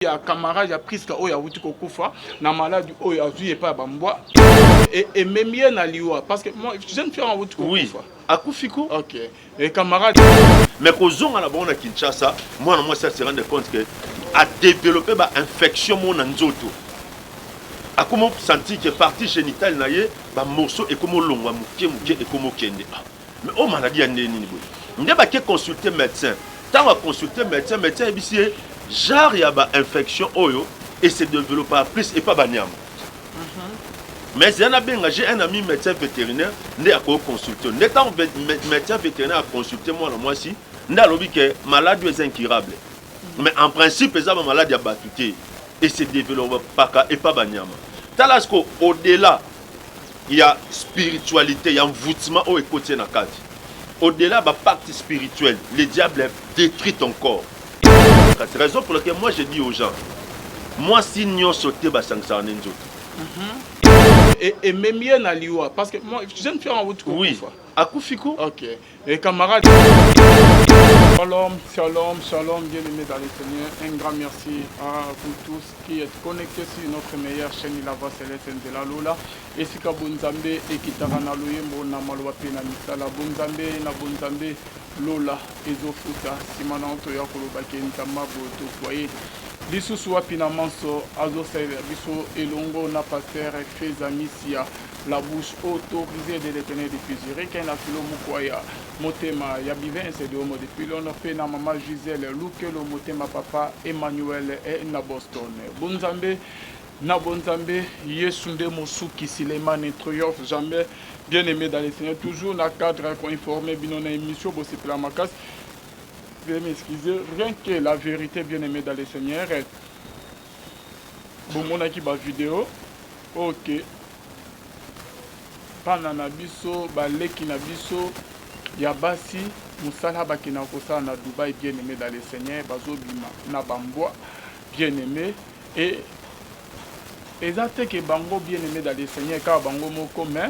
Ya camarade ya Priska oyo awuti kokufa na maladi oyo azwi epai ya bambwa, ememi ye na liwa, parce que moi, jeune fille awuti kokufa. Oui, akufi ko. Ok, et camarade. Mais kozonga na bango na Kinshasa, mwana mwasi ase rendre compte que adéveloppe bainfection mo na nzoto, akoma sentir que partie génitale na ye, bamorceau ekoma olongwa moke moke, ekoma okende. Ah, mais oyo maladie ya ndenge nini boye? Nde bake consulter médecin. Ntango aconsulte médecin, médecin ayebisi ye genre ya bainfection oyo ese développaka plus epa banyama. Mais zeya nabenga, j'ai un ami médecin vétérinaire, nde akoki consulte. Nde ntango médecin vétérinaire aconsulte mwana mwasi, nde alobi ke maladi oyo eza incurable, mais en principe eza bamaladi ya bato te, ese développaka epa banyama. Tala siko, au-delà ya spiritualité, ya envoûtement oyo ekoti ye na kati, au-delà bapacte spirituel, le diable détruit ton corps. C'est raison pour laquelle moi je dis aux gens, mwasi nyonso te basangisaka ne nzoto. Ememi ye na liwa, parce que moi, jeune fille awuti kokufa. Akufi ko. Ok, et camarade. Shalom, shalom, shalom, bien-aimés dans le Seigneur. Un grand merci à vous tous qui êtes connectés sur notre meilleure chaîne, La Voix Céleste de la Lola. Esika bonzambe ekitaka na loyembo, na maloba mpe na misala. Bonzambe na bonzambe, Lola ezofuta. Nsima na toya kolobaki nzamba boye, tozwa ye lisusu wapi na manso azosalela biso elongo na pasteur Feza Misia, la bouche autorisée de l'Éternel depuis Zurich, na filo mokwaya motema ya Bivense de Homo depuis Londres, mpe na mama Gisèle Lukelo motema papa Emmanuel e na Boston. Bonzambe na bonzambe, Yesu nde mosukisi, le ne triomphe jamais. Bien aimé dans le Seigneur, toujours na cadre ya koinforme bino na émission bosepela makasi. Veuillez m'excuser, rien que la vérité. Bien aimé dans le Seigneur, bomonaki bavideo. Ok, bana na biso, baleki na biso ya basi, mosala bakendaka kosala na Dubai, bien aimé dans le Seigneur, bazobima na bambwa, bien aimé. Et eza te ke bango, bien aimé dans le Seigneur, kaka bango moko, mais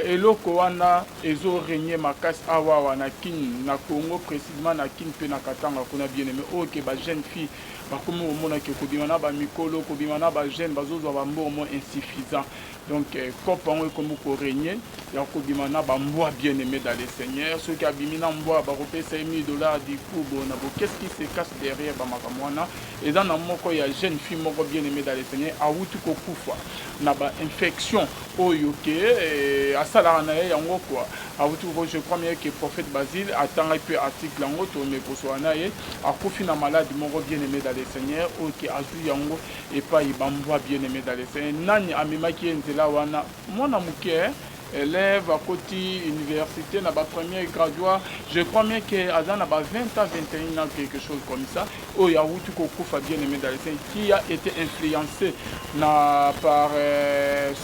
eloko wana ezorégner makasi awa awa na Kine, na Congo, précisément na Kine mpe na Katanga kuna, bien aimé. Oyo ke bajeune fille bakomi komonaki kobima na bamikolo, kobima na bajeune, bazozwa bambongo mo insuffisant. Donc cope yango ekomi korégner ya kobima na bambwa. Bien aimé dans le Seigneur, soki abimi na mbwa, bakopesa ye 1000 $. Du coup, bona bo, qu'est ce qui se cache derrière bamakambo wana? Eza na moko ya jeune fille moko, bien aimé dans le Seigneur, awuti kokufa na bainfection oyo ke asalaka na ye yango quoi. Awuti, je crois bien que prophète Basile atangaki mpe article yango, tome kosola na ye. Akufi na maladi moko, bien aimé dans le Seigneur, oyo ke azwi yango epai bambwa. Bien aimé dans le Seigneur, nani amemaki ye nzela wana? Mwana moke, élève, akoti université na bapremier graduat, je crois bien que aza na ba 20 ans, 21 ans, quelque chose comme ça, oyo awuti kokufa, bien aimé dans le Seigneur, qui a été influencé na par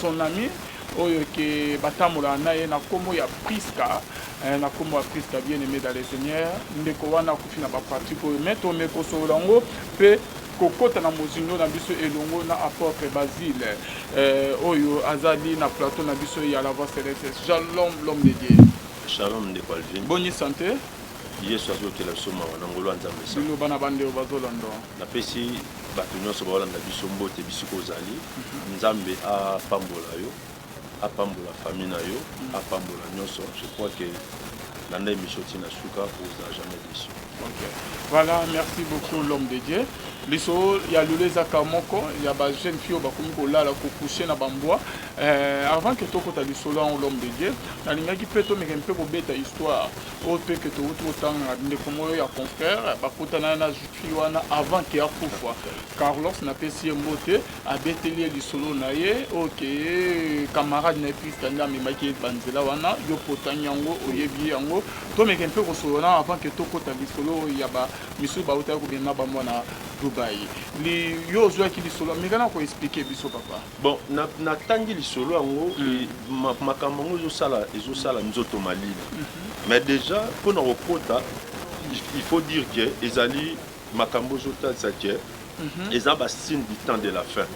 son ami oyo ke batambolaka na ye na nkombo ya Priska, na nkombo ya Priska. Bien aimé dans le Seigneur, ndeko wana akufi na bapratique oyo, mais tome kosolola yango mpe kokɔta na mozindo na biso elongo na apôtre Basile oyo azali na plateau na biso ya La Voix Céleste. Shalom, l'homme de Dieu. Shalom, ndeko Alvin. Boni santé? Yesu azokela biso mawa na ngolu ya Nzambe sa. Bino bana bandeko bazolanda. Napesi bato nyonso baolanda biso mbote bisika ozali. Nzambe apambola yo, apambola famille na yo, apambola nyonso. Je crois que landa émission ntina suka, ozala jamais déçu. Ok, voilà, merci beaucoup, l'homme de Dieu. Lisolo ya lelo ezaka moko ya bajeune fille oyo bakomi kolala, kocoucher na bambwa. Avant ke tokota lisolo yango, l'homme de Dieu, nalingaki mpe tomeka mpe kobeta histoire oyo mpe ke towuti kotanga. Ndeko moko ya confrère bakutana na fille wana avant ke akufa. Carlos, napesi ye mbote, abeteli ye lisolo na ye oyo ke camarade na ye Priska nde amemaki ye banzela wana. Yo potangi yango, oyebi yango. Tomeka mpe kosolola na avant ke tokota lisolo oyo ya bamisusu bautaki kobima na bambwa na Dubai. Yo ozwaki lisolo, meka na koexpliquer biso, papa. Bon, natangi lisolo yango, makambo yango ezosala nzoto malili. Mais déjà, mpona kokota, il faut dire que ezali makambo ezotalisa ke eza basigne du temps de la fin,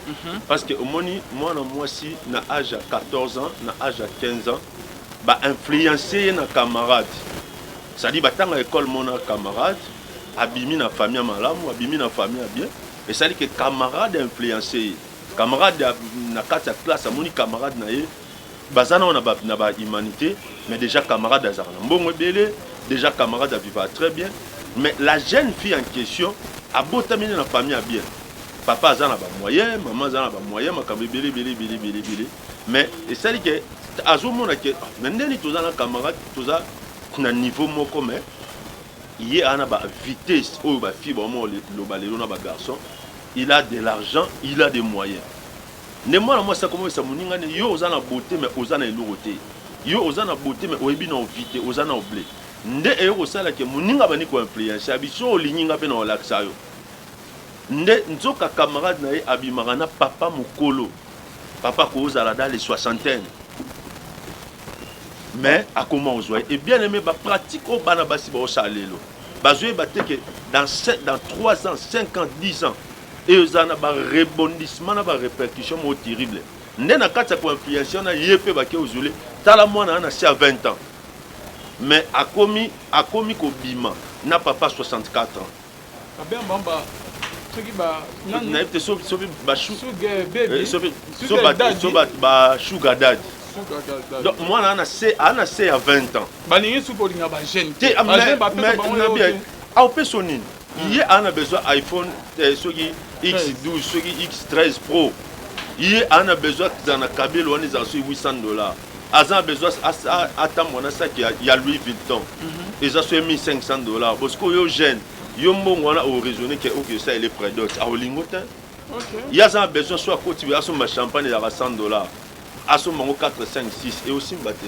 parce que omoni mwana mwasi na age ya 14 ans, na age ya 15 ans, bainfluence ye na camarade, c'est-à-dire batanga école mona, camarade abimi na famille ya malamu, abimi na famille ya bien. Esali ke camarade influence ye. Camarade na kati ya classe amoni camarade na ye baza nao na ba humanité, mais déjà camarade azalaka na mbongo ebele, déjà camarade avivaka très bien. Mais la jeune fille en question abotami na famille ya bien, papa aza na bamoyen, mama aza na bamoyen, makambo ebele ebele ebele ebele ebele. Mais esali ke azomona ke na ndeni toza na camarade, toza na niveau moko, mais ye aza na bavitesse oyo bafille baomoloba lelo na bagarçon. Il a de l'argent, il a des moyens. Nde mwana mwasi akomomisa moninga ne: yo oza na beauté, mais oza na eloko te. Yo oza na beauté, mais oyebi na ovi te, oza na oble. Nde eyo kosala ke moninga bandi koinfluence ya biso: olingi nga mpe na olakisa yo. Nde nzoka camarade na ye abimaka na papa mokolo, papa kozala dans les soixantaine, mais akoma ozwa ye. Et bien aimé, bapratique oyo bana basi baosala lelo, bazoyeba te ke dans 3 ans, 5 ans, 10 ans, eza na barebondissement na barépercussion moko terrible. Nde na kati ya koinfluence wana, ye mpe bake ozole. Tala mwana wana si ya 20 ans, mais akomi kobima na papa 64 ans. Babemba soki ba Nayebi te soki basugar daddy. Donc mwana ana se ya 20 ans. Balingi soki kolinga bajeune. Te, aopesa nini? Ye ana besoin iPhone soki X12, soki X13 Pro. Ye ana besoin kozala na kabelo wana ezala soki 800 $. Aza na besoin atambola na saki ya Louis Vuitton, eza soki 1500 $. Bosiko oyo jeune, yo mbongo wana oraisonne ke oke osalele prédote, aolingo te. Ye aza na besoin so akoti boye, asomba champagne ezalaka 100 $, asomba yango 4, 5, 6, eosimba te.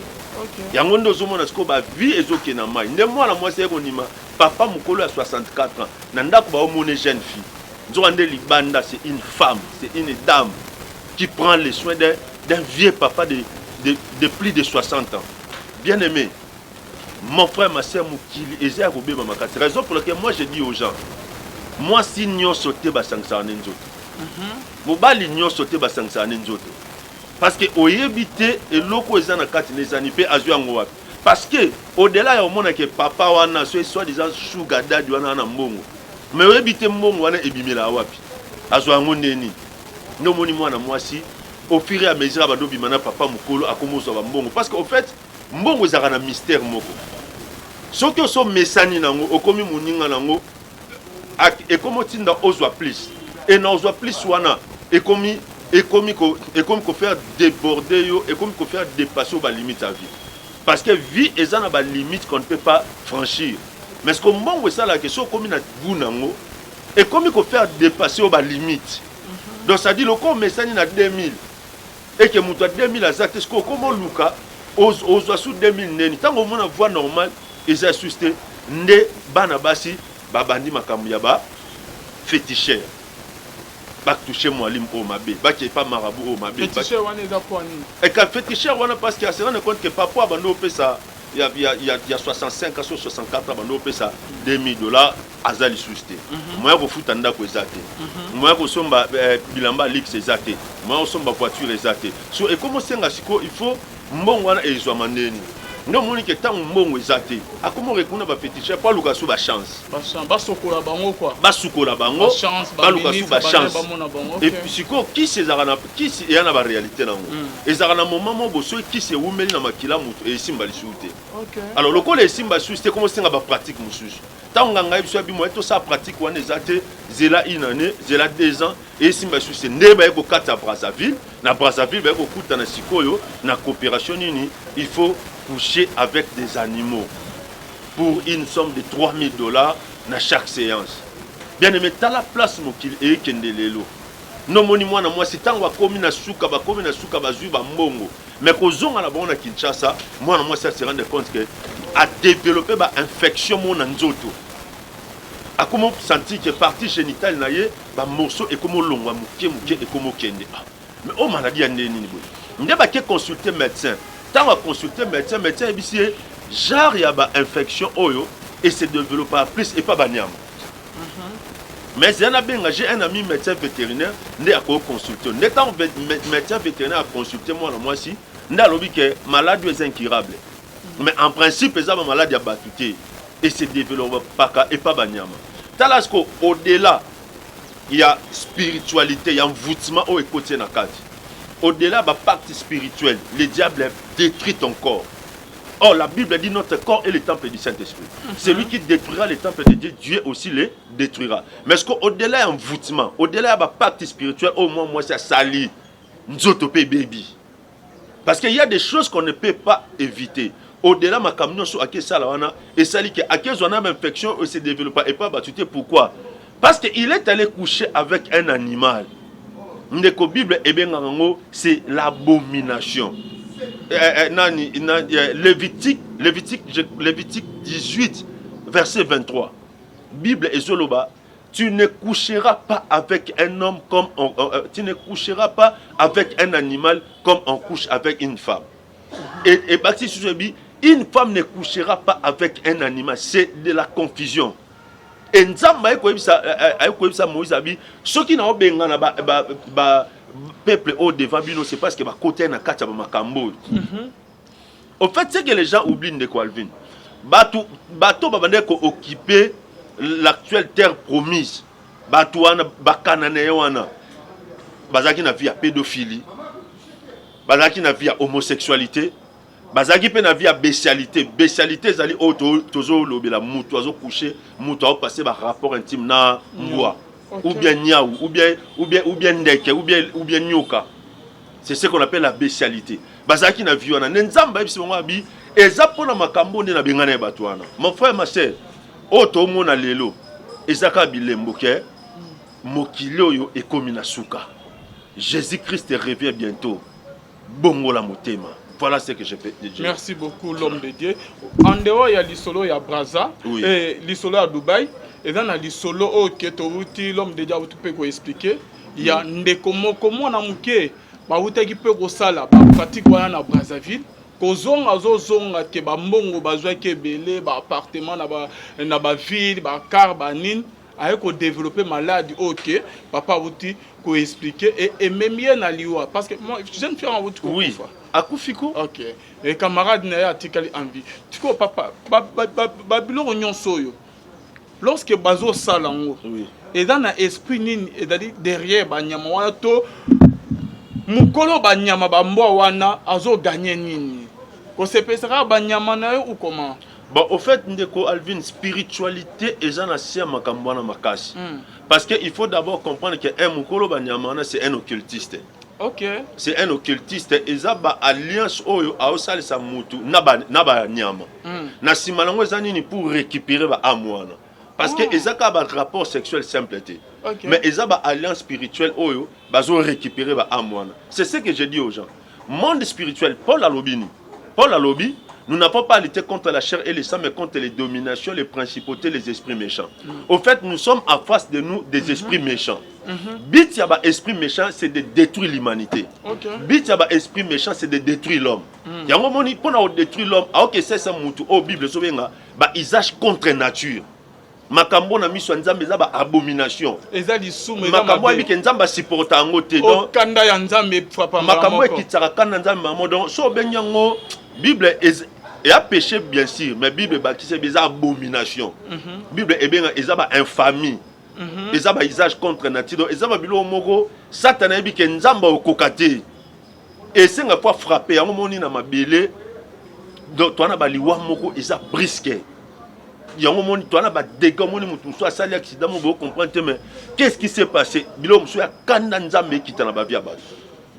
Yango nde ozomona sikoyo bavie ezokende na mai. Nde mwana mwasi aye kondima papa mokolo ya 64 ans na ndako, baomona jeune fille, nzoka nde libanda c'est une femme, c'est une dame qui prend les soins d'un vieux papa de plus de 60 ans. Bien aimé mon frère, ma sœur, mokili eza ya kobeba makasi. Raison pour laquelle moi je dis aux gens: mwasi nyonso te basangisaka ne nzoto, mobali nyonso te basangisaka ne nzoto, parce que oyebi te eloko eza na kati na ezani mpe azwi yango wapi. Parce que au-delà ya omonake papa wana so soi-disant sugar daddy wana na mbongo, mais oyebi te mbongo wana ebimelaka wapi, azwa yango ndeni. Nde omoni mwana mwasi, au fur et à mesure abandi obima na papa mokolo, akómi ozwa bambongo, parce que au fait mbongo ezalaka na mystère moko. Soki osomesani nango, okomi moninga nango, ekomi otinda ozwa plus e na ozwa plus wana, ekomi kofaire déborder yo, ekomi kofaire dépasser oyo balimite ya vie, parce que vie eza na balimite qu'on ne peut pas franchir. Mais ce que mbongo esalaka, soki okomi na goût nango, ekomi kofaire dépasser oyo balimite. Donc c'est à dire lokola omesani na 2000 eke moto ya 2000 aza te, soki okómi oluka ozwa su 2000 ndeni, ntango omona voie normale eza susu te. Nde bana basi babandi makambo ya ba féticheur, batouche mwalimu oyo mabe, bakei pa marabout oyo mabe. Féticheur wana eza po nini? Eka féticheur wana, parce que ase rendre compte que papa abandi opesa ya 65 ans so 64 ans, bandi opesa 2000 $, aza lisusu te. Moya kofuta ndako eza te, moya kosomba bilamba luxe eza te, moya kosomba voiture eza te. So ekomi osenga sikoyo il faut mbongo wana ezwama ndeni. Nde omoni ke ntango mbongo eza te, akomi orekuna baféticheur mpo aluka so bachance. Basokola bango quoi. Basukola bango, baluka su bachance. Et puis sikoyo kisi ezalaka na kisi, eya na baréalité nango. Ezalaka na moment moko bo soki kisi ewumeli na makila, moto esimba lisusu te. Alors lokola esimba lisusu te, komi osenga bapratique mosusu. Ntango nganga ye biso ya bimo ye tosala pratique wana eza te, zela une année, zela 2 ans, esimba lisusu te. Nde baye kokata Brazzaville, na Brazzaville baye kokutana sikoyo na coopération nini, il faut coucher avec des animaux pour une somme de 3000 $ na chaque séance. Bien aimé, tala place mokili eyekende lelo. Nomoni mwana mwasi, ntango akomi na suka, bakomi na suka, bazwi bambongo, mais kozonga na bango na Kinshasa, mwana mwasi ase rendre compte ke adéveloppe bainfection moko na nzoto. Akomi sentir ke partie génitale na ye, bamorceau ekomi olongwa moke moke, ekomi okende. Ah, mais oyo maladie ya nde nini boye? Nde bake consulter médecin. Ntango aconsulte médecin, médecin ayebisi ye genre ya bainfection oyo ese développe plus epa banyama. Mais zeya nabenga, j'ai un ami médecin vétérinaire, nde akoki consulte. Nde ntango médecin vétérinaire aconsulte mwana mwasi, nde alobi ke maladie oyo eza incurable, mais en principe eza bamaladi ya bato te, ese développaka epa banyama. Tala siko au-delà ya spiritualité, ya envoûtement oyo ekoti ye na kati. Au-delà ba pacte spirituel, le diable détruit ton corps. Or, la Bible dit: notre corps est le temple du Saint-Esprit. Celui qui détruira le temple de Dieu, Dieu aussi le détruira. Mais est-ce qu'au-delà ya envoûtement, au-delà ya ba pacte spirituel, au moins moi, ça sali, nzoto pe ebebi. Parce qu'il y a des choses qu'on ne peut pas éviter. Au-delà makambo nyonso akesala wana, esali ke akezwa na bainfection oyo se développa epa bato te. Pourquoi? Parce que il est allé coucher avec un animal. Ndeko, Bible ebengaka yango, c'est l'abomination. Nani, Lévitique 18 verset 23, Bible ezoloba: tu ne coucheras pas avec un homme comme on, tu ne coucheras pas avec un animal comme on couche avec une femme. Et baptiste ebi, une femme ne couchera pas avec un animal. C'est de la confusion. E Nzambe aye koyebisa Moïse, abi: soki na obengana ba peuple oyo devant bino, c'est parce que bakota na kati ya bamakambo oyo. Au fait, ce que les gens oublient, ndeko Alvin, bato babandaki kooccuper l'actuelle terre promise, bato wana, Bakananéens wana, bazalaki na vie ya pédophilie, bazalaki na vie ya homosexualité, bazalaki mpe na vie ya bestialité. Bestialité ezali oyo tozolobela: mutu azocoucher, mutu azopasse barapport intime na mbwa ou bien niau ou bien ndeke ou bien nyoka. C'est ce qu'on appelle la bestialité. Bazalaki na vie wana. Nde Nzambe ayebisi bango, abi: eza mpona makambo nde nabengana ye bato wana. Mon frère, ma sœur, oyo tomona lelo eza kaka bilembo ke mokili oyo ekomi na suka. Jésus Christ revient bientôt. Bongola motema. Voilà ce que je peux dire. Merci beaucoup, l'homme de Dieu. En dehors ya lisolo ya Braza et lisolo ya Dubai, eza na lisolo oyo ke touti, l'homme de Dieu auti mpe koexpliquer ya ndeko moko, mwana moke, bawutaki mpe kosala bapratique wana na Brazzaville. Kozonga, azozonga ke bambongo bazwaki ebele, baappartement na baville, bacar, banini, aye kodévelopper maladie oyo ke papa awuti koexpliquer e ememi ye na liwa, parce que moi, jeune fille awuti kokufa. Akufi ko. Ok, e camarade na ye atikali en vie. Tikoyo papa, babiloko nyonso oyo, lorsque bazosala yango, eza na esprit nini ezali derrière banyama wana? To mokolo banyama, bambwa wana, azogagner nini? Kosepesaka banyama na yo ou comment? Bon, au fait, ndeko Alvin, spiritualité eza na se ya makambo wana makasi. Parce que il faut d'abord comprendre que un mokolo banyama wana, c'est un occultiste. C'est un occultiste. Eza baalliance oyo aosalisa mutu na banyama. Na nsima nango eza nini? Pour récupérer baâme wana, parce que eza kaka barapport sexuel simple te, mais eza baalliance spirituelle oyo bazo récupérer baâme wana. C'est ce que je dis aux gens. Monde spirituel, Paul alobi nini? Paul alobi: nous n'avons pas à lutter contre la chair et le sang, mais contre les dominations, les principautés, les esprits méchants. Au fait, nous sommes en face de nous des esprits méchants. But ya ba esprit méchant, c'est de détruire l'humanité. But ya ba esprit méchant, c'est de détruire l'homme. Yango moni, mpona kodétruire l'homme, aokesalisa mutu oyo Bible ezobenga ba usage contre nature, makambo na miso ya Nzambe eza ba abomination. Eza lisumu, eza makambo mabe. Ayebi ke Nzambe asupporta yango te, donc okanda ya Nzambe efrappa mbala makambo moko. Ekitisaka kanda Nzambe mamo. Donc so obengi yango, Bible eya péché bien sûr, mais Bible ebakisi ebi eza abomination. Bible ebenga eza ba infamie, eza ba usage contre nature. Donc eza babiloko moko Satana ayebi ke Nzambe akokoka te, esenga po afrappe yango. Moni na mabele, donc towana baliwa moko eza brusque. Yango moni towana badégâts. Omoni motu mosusu asali accident mo bocomprendre te, mais qu'est-ce qui s'est passé? Biloko mosusu ya kanda Nzambe ekita na bavie ya bato.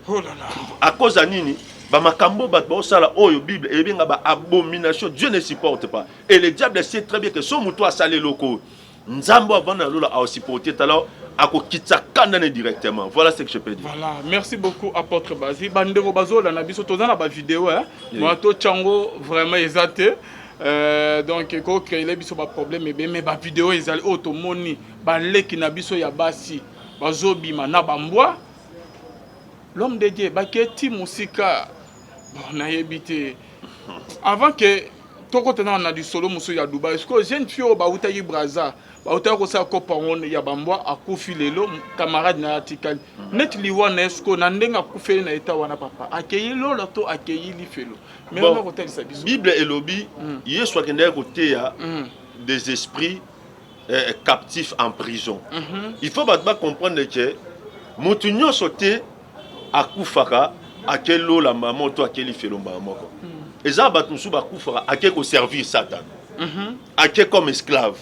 Oh là là. À cause ya nini? Bamakambo bato baosala oyo Bible ebenga ba abomination, Dieu ne supporte pas. Et le diable sait très bien que so moto asali eloko oyo, Nzambe avanda na lola aosupporte tala, akokitisa kanda ne directement. Voilà ce que je peux dire. Voilà, merci beaucoup, apôtre Bazi. Bandeko bazolanda biso, toza na bavideo, hein? Moi totyango vraiment eza te. Donc ekocréer biso baproblème ebele, mais bavideo ezali oyo tomoni baleki na biso ya basi bazobima na bambwa. L'homme de Dieu, baketi mosika. Bon, nayebi te, avant ke tokotana na lisolo mosusu ya Dubai, sikoyo jeune fille oyo bautaki Braza, bautaki kosala kopa yango ya bambwa, akufi lelo. Camarade na ye atikali neti liwa na ye. Sikoyo na ndenge akufeli na eta wana, papa, akei lola to akei lifelo? Mais Bon, bon, kotalisa biso. Bible elobi, Yesu akendaki koteya des esprits. captif en prison. Il faut bato bacomprendre ke motu nyonso te akufaka ake lola mbala moko to ake lifelo mbala moko. Eza bato mosusu bakufaka, ake koservir Satan, ake comme esclave.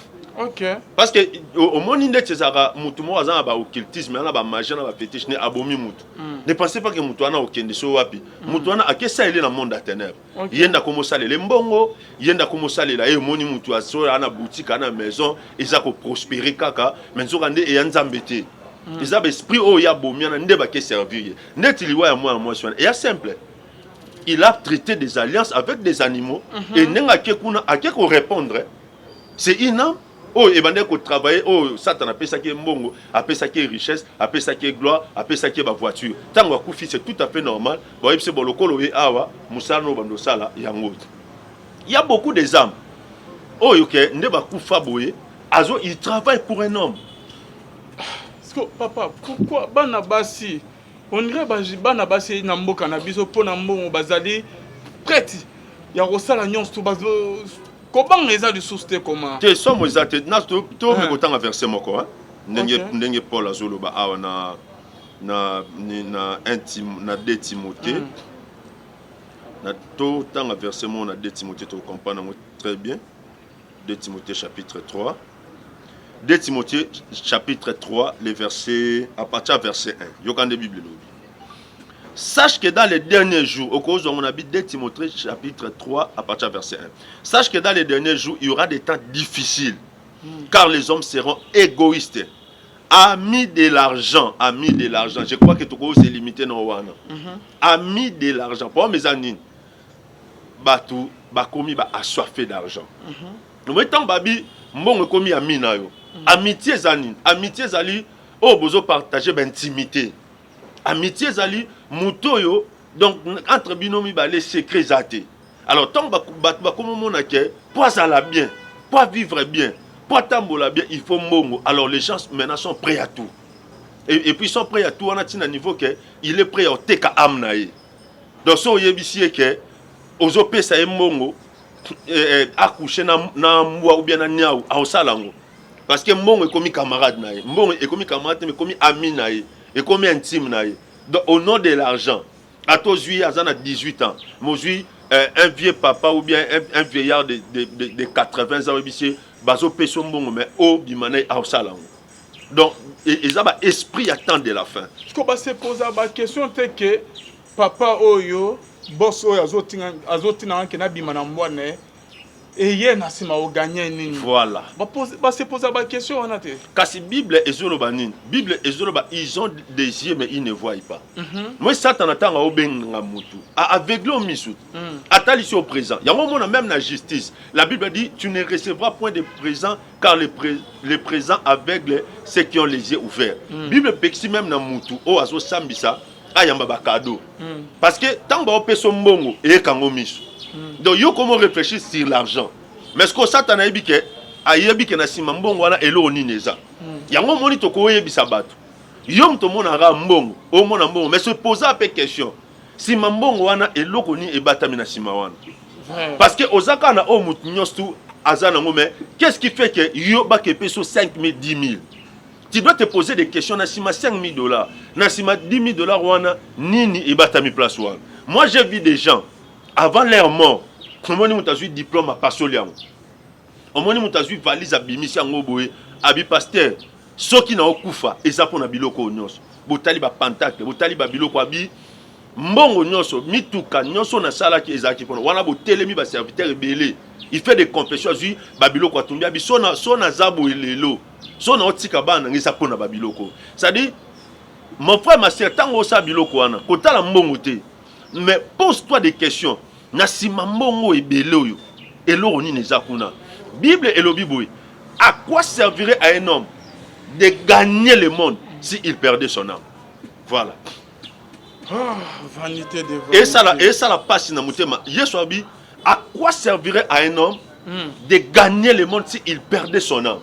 Parce que omoni ndeti ezalaka, motu moko aza na baoccultisme, aza na bamagie, na bafétiche, ne abomi mutu. Ne pensez pas ke motu wana okende so wapi. Motu wana akesaleli na monde ya ténèbre. Ye nde akomosalela mbongo, ye nde akomosalela ye. Omoni motu aso ana boutique, ana maison, eza koprospérer kaka, mais nzoka nde eya Nzambe te. Eza baesprit oyo ya bomi wana nde bake servir ye. Ndeti liwa ya mwana mwasi wana eya simple: il a traité des alliances avec des animaux et ndenge ake kuna, ake korépondre. C'est une âme oyo ebandaki kotravailler, oyo Satan apesaki ye mbongo, apesaki ye richesse, apesaki ye gloire, apesaki ye bavoiture. Ntango akufi, c'est tout à fait normal, bayebisi bo lokolo ye awa, mosala no bando osala yango te. Il y a beaucoup des âmes oyo ke nde bakufa boye, azo, il travaille pour un homme. Parce que, papa, pourquoi bana basi, on dirait bana basi na mboka na biso, mpo na mbongo bazali prête ya kosala nyonso to bazo kobanga eza lisusu te koma? Te, somo eza te. Na to kotanga verset moko, hein? Ndenge ndenge Paul azoloba awa na 1 Tim, na 2 Timothée. Na totanga verset moko na 2 Timothée, tocomprendre yango très bien. 2 Timothée chapitre 3, 2 Timothée chapitre 3, les versets, à partir ya verset 1. Yoka nde Bible elobi: "Sache que dans les derniers jours", okozwa ngo na bi 2 Timothée chapitre 3 à partir ya verset 1, "Sache que dans les derniers jours, il y aura des temps difficiles, car les hommes seront égoïstes, amis de l'argent." Amis de l'argent, je crois que tokoki se limiter na wana. Amis de l'argent, problème eza nini? Bato bakomi baassoiffé d'argent. Omoi ntango babi mbongo ekomi ami na yo. Amitié eza nini? Amitié ezali oyo bozopartage baintimité. Amitié ezali moto oyo, donc entre bino mibale, secret eza te. Alors ntango bato bakomi omona ke po azala bien, po avivre bien, po atambola bien, il faut mbongo, alors les gens maintenant sont prêts à tout. Et puis ils sont prêts à tout wana ntina niveau ke il est prêt à oteka âme na ye. Donc so oyebisi ye ke ozopesa ye mbongo, acouche na mbwa ou bien na niau, aosala yango, parce que mbongo ekomi camarade na ye. Mbongo ekomi camarade te, mais ekomi ami na ye, ekomi intime na ye. Donc au nom de l'argent, ata ozwi ye aza na 18 ans, mais ozwi un vieux papa ou bien un vieillard de 80 ans, oyebisi ye bazopesa yo mbongo, mais obima na ye, aosala yango. Donc eza baesprit ya temps de la fin. Parce que baseposa baquestion te ke papa oyo, boss oyo azotinanga ke nabima na mbwa na ye, eye na nsima oganye nini? Voilà. Baseposa baquestion wana te. Kasi Bible ezoloba nini? Bible ezoloba: "Ils ont des yeux, mais ils ne voient pas." Moi, Satana, ntango aobenganga motu, aveugle o misu, atalisi au présent. Yango omona même na justice, la Bible dit: "Tu ne recevras point de présent, car le présent aveugle ceux qui ont les yeux ouverts." Bible epekisi même na mutu oyo azosambisa ayamba bacadeau, parce que ntango baopesa mbongo, eyekango miso. Donc yo komo réfléchir sur l'argent, mais ce que Satana ayebi ke, ayebi ke na nsima mbongo wana eloko nini eza. Yango omoni, tokoyebisa bato: yo moto omonaka mbongo, omona mbongo, mais se pose mpe question, nsima mbongo wana eloko nini ebatami na nsima wana? Parce que oza kaka na oyo motu nyonso tu aza nango, mais qu'est-ce qui fait que yo bakepe so 5 000, 10 000? Tu dois te poser des questions. Na nsima 5 000 dollars, na nsima 10 000 dollars wana, nini ebatami place wana? Moi, j'ai vu des gens avant leur mort. Omoni moto azwi diplôme, apasoli yango. Omoni moto azwi valise, abimisi yango boye, abi: "Pasteur, soki naokufa, eza mpo na biloko oyo nyonso." Botali bapentacle, botali babiloko, abi mbongo nyonso, mituka nyonso nasalaki ezalaki mpona wana. Botelemi baserviteur ebele, il fait des confessions, azwi babiloko, atumbi, abi: So naza boye lelo, so naotika bana nanga, eza mpona babiloko." C'est-à-dire, mon frère, ma sœur, ntango osala biloko wana, kotala mbongo te, mais pose-toi des questions: na nsima mbongo ebele oyo, eloko nini eza kuna? Bible elobi boye: "À quoi servirait à un homme de gagner le monde si il perdait son âme?" Voilà. Ah, vanité de vanité. Esala mpasi na motema. Yesu abi: "À quoi servirait à un homme de gagner le monde si il perdait son âme?"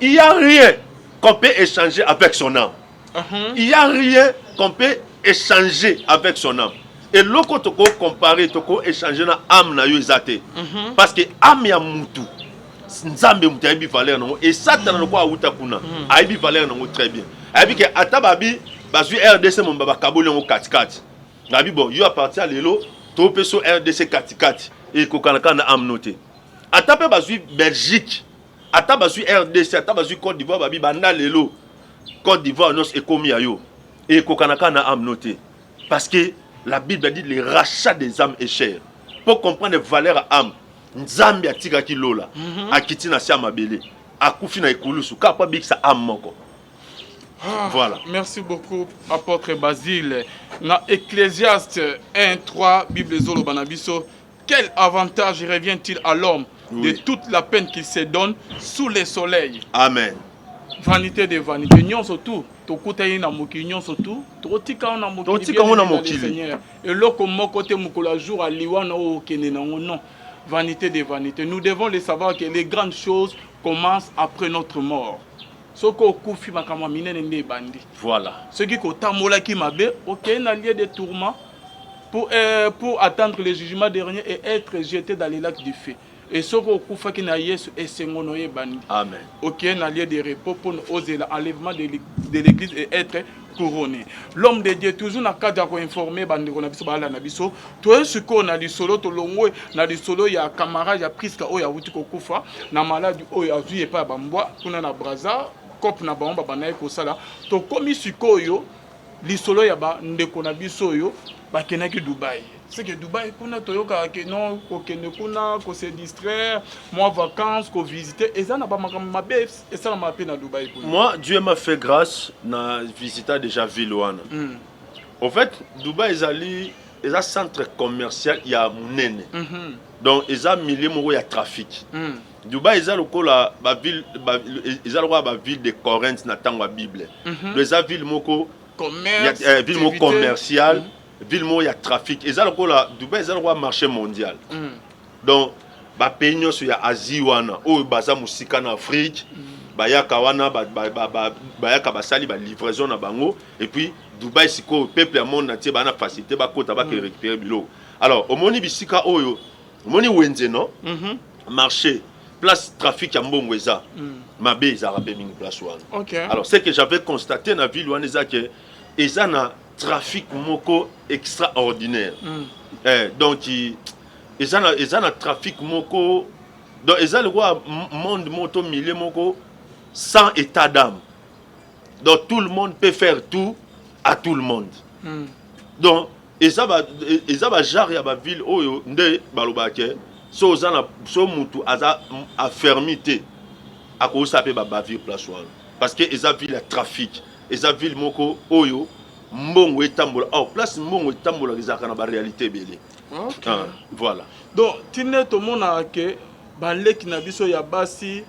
Il y a rien qu'on peut échanger avec son âme. Il y a rien qu'on peut échanger avec son âme. Eloko toko comparer, toko échanger na âme na yo eza te, parce que âme ya mutu Nzambe moto ayebi valeur nango e Satana lokola awuta kuna ayebi valeur nango très bien. Ayebi ke ata babi bazwi RDC momba, bakaboli yango katikati, ngabi bon, yo à partir ya lelo topesa RDC katikati, ekokana kaka na âme no te. Ata mpe bazwi Belgique, ata bazwi RDC, ata bazwi Côte d'Ivoire, babi banda lelo Côte d'Ivoire nyonso ekomi ya yo, ekokana kaka na âme no te, parce que la Bible a dit: le rachat des âmes est cher. Pour comprendre valeur ya âme, Nzambe atikaki lola, akiti na se ya mabele, akufi na ekulusu kaka po abikisa âme moko. Ah, Voilà. Merci beaucoup, apôtre Basile. Na Ecclésiaste 1, 3, Bible ezoloba na biso: Quel avantage revient-il à l'homme de toute la peine qu'il se donne sous le soleil? Amen. Vanité de vanité. Nyonso tu tokutani na mokili, nyonso tu tokotika ngo na mokili. Tokotika ngo na Bien-aimé dans le mokili. Seigneur. Eloko moko te mokolo ya jour aliwa na oyo okende nango, non. Vanité de vanité. Nous devons le savoir que les grandes choses commencent après notre mort. Soki okufi, makambo ya minene nde ebandi. Voilà. Soki kotambolaki mabe, okei na lieu de tourment pour attendre le jugement dernier et être jeté dans les lacs du feu. Et soki okufaki na Yesu, esengo na yo ebandi. Amen. Okei na lieu de repos mpona ozela enlèvement de l'église et être couronné. L'homme de Dieu, toujours na cadre ya koinformer bandeko na biso, balala na biso, toye sikoyo na lisolo. Tolongwe na lisolo ya camarade ya Priska oyo awuti kokufa na maladi oyo azwi epai ya bambwa kuna na Braza, cope na bango babandaki kosala. Tokomi sikoyo lisolo ya bandeko na biso oyo bakendaki Dubai. C'est que Dubai kuna, toyokaka ke non, kokende kuna kose distraire, mwa vacance, kovisite, eza na bamakambo mabe esalamaka mpe na Dubai kuna. Moi, Dieu m'a fait grâce, na visita déjà ville wana. En fait, Dubai ezali, eza centre commercial ya monene. Donc eza milieu moko ya trafic. Dubai eza lokola baville eza lokola baville de Corinthe na ntango ya Bible. Donc eza ville moko commerce, ville moko activité. Commercial, ville moko ya trafic. Eza lokola Dubai eza lokola marché mondial. Donc bapays nyonso ya Asie wana oyo baza mosika na Afrique bayaka wana, bayaka, basali balivraison na bango. Et puis Dubai sikoyo, peuple ya monde entier baa na facilité bakota, bake récupérer biloko. Alors omoni bisika oyo, omoni wenze, non? Marché, place trafic ya mbongo eza, mabe ezalaka mpe mingi place wana. Alors ce que j'avais constaté na ville wana eza ke eza na trafic moko extraordinaire. Donc eza na trafic moko, donc eza lokola monde moko to milieu moko sans état d'âme. Donc tout le monde peut faire tout à tout le monde. Donc eza bagenre ya baville oyo nde balobaka ke so oza na so mutu aza affermi te, akosala mpe babavire place wana, parce que eza ville ya trafic, eza ville moko oyo mbongo etambola. Or place mbongo etambolaka, ezalaka na baréalité ebele. Ah, voilà. Donc ntina tomonaka ke baleki na biso ya basi,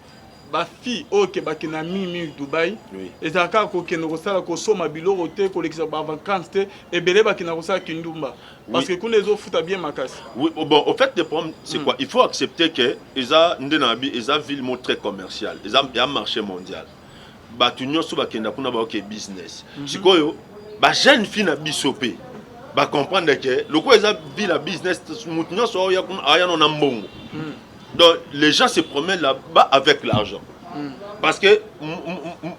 bafille oyo ke bakenda mingimingi Dubai, ezalaka kaka kokende kosala, kosomba biloko te, kolekisa bavacance te. Ebele bakenda kosala kindumba parce que kuna ezofuta bien makasi. Oui, bon, au fait, le problème, c'est quoi? Il faut accepter que eza nde na bi eza ville moko très commercial, eza ya marché mondial. Bato nyonso bakenda kuna, baoke business. Sikoyo bajeune fille na biso mpe bacomprendre ke lokola eza ville ya business, moto nyonso aoya kuna aya no na mbongo. Donc les gens se promènent là-bas avec l'argent, parce que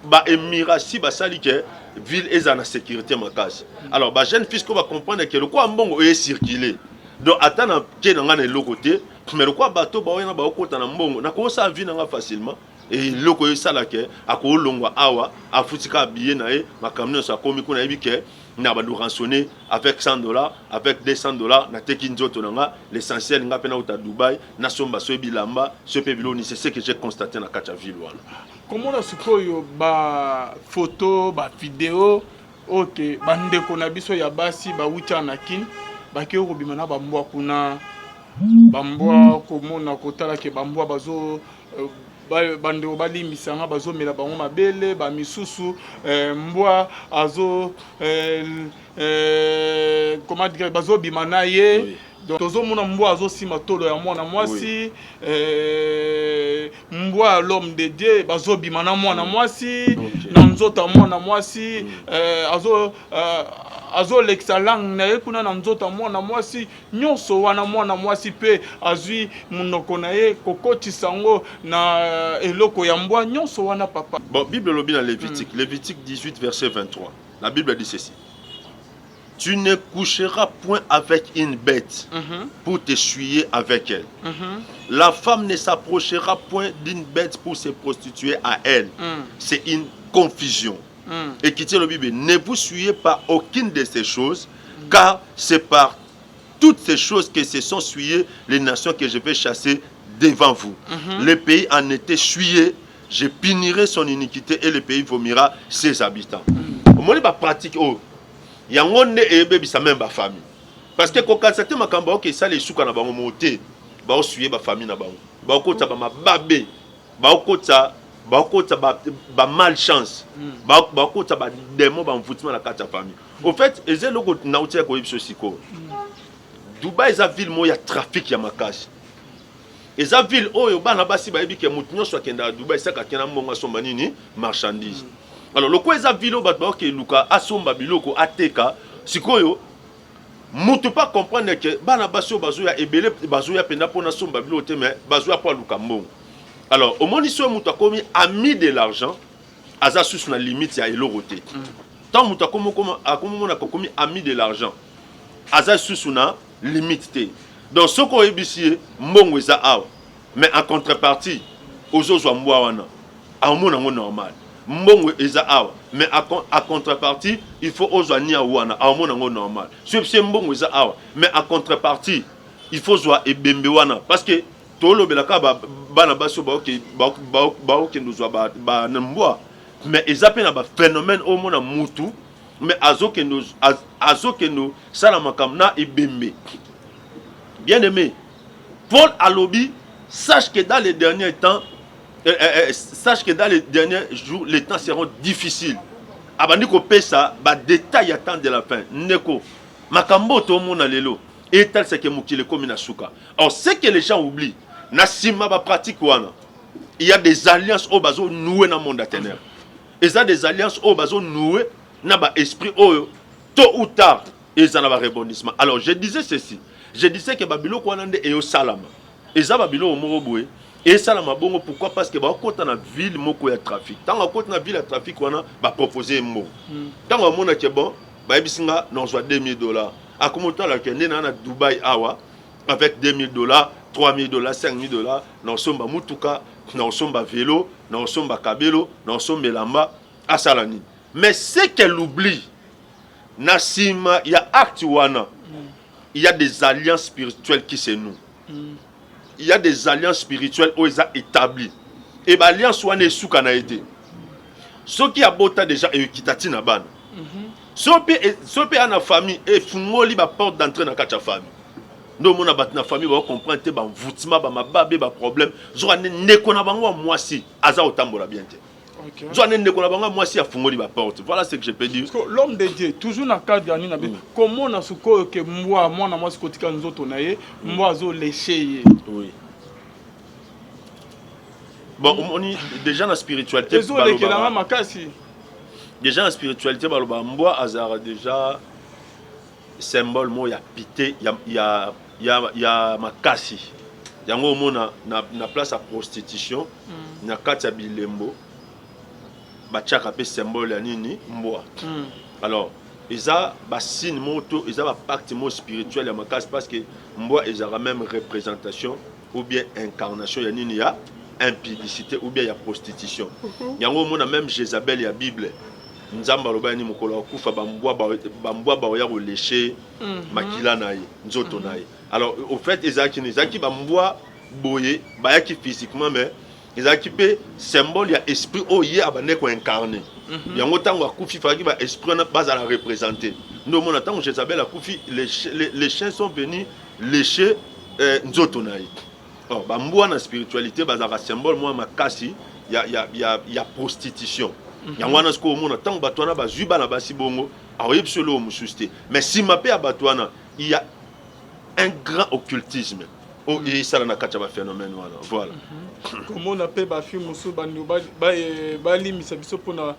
baémirats basali ke ville eza na sécurité makasi. Alors bajeune fille ko bacomprendre ke lokola mbongo oyo ecircule, donc ata na ke na ngai na eloko te, mais lokola bato baoya na baokota na mbongo, nakosala vie na nga facilement. Eloko oyo esala ke akolongwa awa, afuti kaka billet na ye, makambo nyonso, akomi kuna, ayebi ke na bando rançonné avec 100 dollars, avec 200 dollars, nateki nzoto na nga. L'essentiel, nga mpe nauta Dubai, nasomba so bilamba, so mpe biloko. C'est ce que j'ai constaté na kati ya ville wana. Komona sikoyo bafoto, bavideo oyo ke bandeko na biso ya basi bawuti awa na Kine, bakei kobima na bambwa kuna, bambwa, komona, kotala ke bambwa bazo bandeko balimbisanga, bazomela bango mabele, bamisusu mbwa azo comment dire, bazobima na ye. Donc tozomona mbwa azosima tolo ya mwana mwasi, mbwa ya l'homme de Dieu bazobima na mwana mwasi, na nzoto ya mwana mwasi, azo Azolekisa langue na ye kuna na nzoto ya mwana mwasi. Nyonso wana, mwana mwasi mpe azwi monoko na ye kokotisa yango na eloko ya mbwa. Nyonso wana, papa. Bon, Bible elobi na Lévitique, Lévitique 18 verset 23, la Bible dit ceci: tu ne coucheras point avec une bête pour te souiller avec elle. La femme ne s'approchera point d'une bête pour se prostituer à elle. C'est une confusion. Et qui tient le Bible, ne vous souillez par aucune de ces choses, car c'est par toutes ces choses que se sont souillées les nations que je vais chasser devant vous. Le pays en était souillé, je punirai son iniquité et le pays vomira ses habitants. Omoni ba pratique oyo, yango nde eyebebisa même bafamille, parce que kokanisa te makambo aoke esala esuka na bango mo te. Baosouiller bafamille na bango, baokotisa bamababe, baokotisa bamalchance, baokotisa badémon, bamvutima na kati ya famille. Au fait, eza eloko nauti ya koyebi biso sikoyo. Dubai eza ville moko ya trafic ya makasi. Eza ville oyo bana basi bayebi ke motu nyonso akendaka Dubai esaka akenda mbongo, asomba nini, marchandise. Alors lokola eza ville oyo bato baoke eluka asomba biloko ateka, sikoyo mutu pas comprendre ke bana basi oyo bazoya ebele, bazoya mpenza mpona asomba biloko te, mais bazoya mpo aluka mbongo. Alors omoni, soki moto akomi ami de l'argent, aza susu na limite ya eloko te. Ntango moto akomi monaka akomi ami de l'argent, aza susu na limite te. Donc soki oyebisi ye mbongo eza awa, mais en contrepartie ozozwa mbwa wana, aomona yango normal. Mbongo eza awa, mais à contrepartie il faut ozwa nia wana, aomona yango normal. Soki oyebisi ye mbongo eza awa, mais en contrepartie il faut ozwa ebembe wana, parce que tolobelaka bana basi oyo baokende ozwa bambwa, mais eza mpe na baphénomène oyo omona mutu mais azokende osala makambo na ebembe. Bien aimé, Paul alobi: sache que dans les derniers temps, sache que dans les derniers jours, les temps seront difficiles. Abandi kopesa badétail ya temps de la fin. Ndeko, makambo oyo tomona lelo etalisaka mokili ekomi na suka. Or ce que les gens oublient, na nsima bapratique wana, il y a des alliances oyo bazonouer na monde ya ténèbre. Eza des alliances oyo bazonouer na baesprit oyo tôt ou tard eza na barebondissement. Alors je disais ceci, je disais ke babiloko wana nde eyosalama, eza babiloko moko boye esalama bongo. Pourquoi? Parce que bakota na ville moko ya trafic. Ntango akota na ville ya trafic wana, bapropose ye mbongo. Ntango amonake bon, bayebisi nga nazwa 2000 $, akomi otalaka nde naa na Dubai awa avec 2000 $, 3000 $, 5000 $, naosomba mutuka, naosomba vélo, naosomba kabelo, naosomba elamba, asala nini. Mais ce qu'elle oublie, na nsima ya acte wana, il y a des alliances spirituelles qui se nouent. Il y a des alliances spirituelles oyo eza établi e baalliance wana esuka na ye te. Soki abota déjà, ekita ntina bana. So mpe ya na famille, efungoli baporte d'entrée na kati ya famille. Nde omona bato na famille baocomprendre te, bamvutima, bamababe, baproblème. Zoka nde ndeko na bango ya mwasi aza kotambola bien te. Zoka nde ndeko na bango ya mwasi afungoli baporte. Voilà ce que je peux dire. Parce que l'homme de Dieu, toujours na cadre ya nini na biso, komona sikoyo ke mbwa, mwana mwasi kotika nzoto na ye, mbwa azolécher ye. Oui, bon, omoni déjà na spiritualité ezolekelanga makasi. Déjà na spiritualité, baloba mbwa azalaka déjà symbole moko ya pite, ya makasi. Yango omona na place ya prostitution, na kati ya bilembo batiaka mpe symbole ya nini, mbwa. Alors eza basigne moko to eza bapacte moko spirituel ya makasi, parce que mbwa ezalaka même représentation ou bien incarnation ya nini, ya impudicité ou bien ya prostitution. Yango omona même Jézabel ya Bible, Nzambe aloba yani mokolo akufa, bambwa baoya kolécher makila na ye, nzoto na ye. Alors au fait, ezalaki nini? Ezalaki bambwa boye bayaki physiquement, mais ezalaki mpe symbole ya esprit oyo ye abandaki koincarner. Yango ntango akufi, falaki baesprit wana bazala représente. Nde omona ntango Jézabel akufi, les chiens sont venus lécher nzoto na ye. Or bambwa na spiritualité bazalaka symbole mwa makasi ya prostitution. Yango wana sikoyo omona ntango bato wana bazwi bana basi bongo, aoyebi biso eloko mosusu te, mais nsima mpe ya bato wana, il y a un grand occultisme. Oyo esala na kati ya baphénomène wana, voilà. Komona mpe bafilme mosusu, bandeko balimisa biso mpona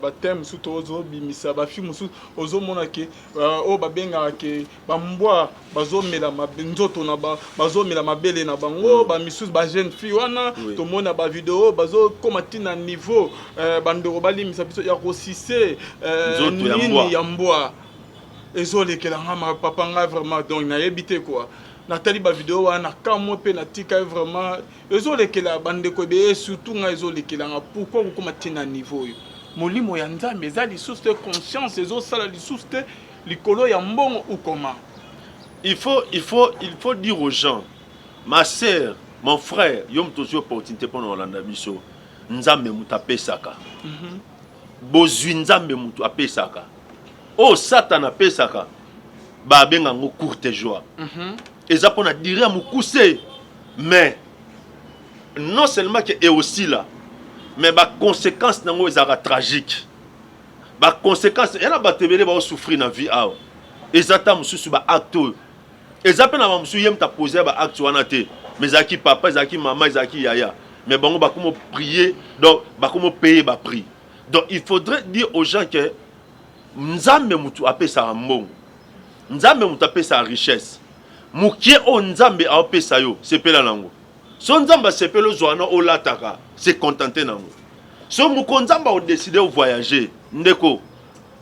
bathème mosusu tozobimisa. Bafilme mosusu ozomona ke oyo babengaka ke bambwa bazomela nzoto na bazomela mabele na bango. Bamisusu, bajeune fille wana, tomona bavideo bazokóma ntina niveau, bandeko balimisa biso, ya kosise nini ya mbwa. Ezolekela nga, papa, nga vraiment, donc nayebi te quoi. Natali bavideo wana, kamwe mpe natika ye. Vraiment ezolekela bandeko ebeye, surtout ngai ezolekelanga. Pourquoi kokóma ntina niveau oyo? Molimo ya Nzambe eza lisusu te, conscience ezosala lisusu te, likolo ya mbongo ou comment? Il faut dire aux gens, ma sœur, mon frère, yo moto ozwi opportunité mpona kolanda biso, Nzambe moto apesaka bozwi, Nzambe moto apesaka. Oyo Satana apesaka, babenga yango courte joie. Eza mpona durée ya mokuse, mais non seulement ke eosila, mais baconséquence nango ezalaka tragique. Baconséquence ya na bato ebele baosouffrir na vie awa, eza ta mosusu baacte oyo eza mpe na bamosusu, ye moto apose ya baacte wana te, mais ezalaki papa, ezalaki mama, ezalaki yaya, mais bango bakomi prier, donc bakomi payer baprix. Donc il faudrait dire aux gens que Nzambe motu apesaka mbongo, Nzambe moto apesaka richesse. Mokie oyo Nzambe aopesa yo, sepela nango. So Nzambe asepeli ozwa wana, olataka, se contente nango. So moko Nzambe aodécider ovoyage, ndeko,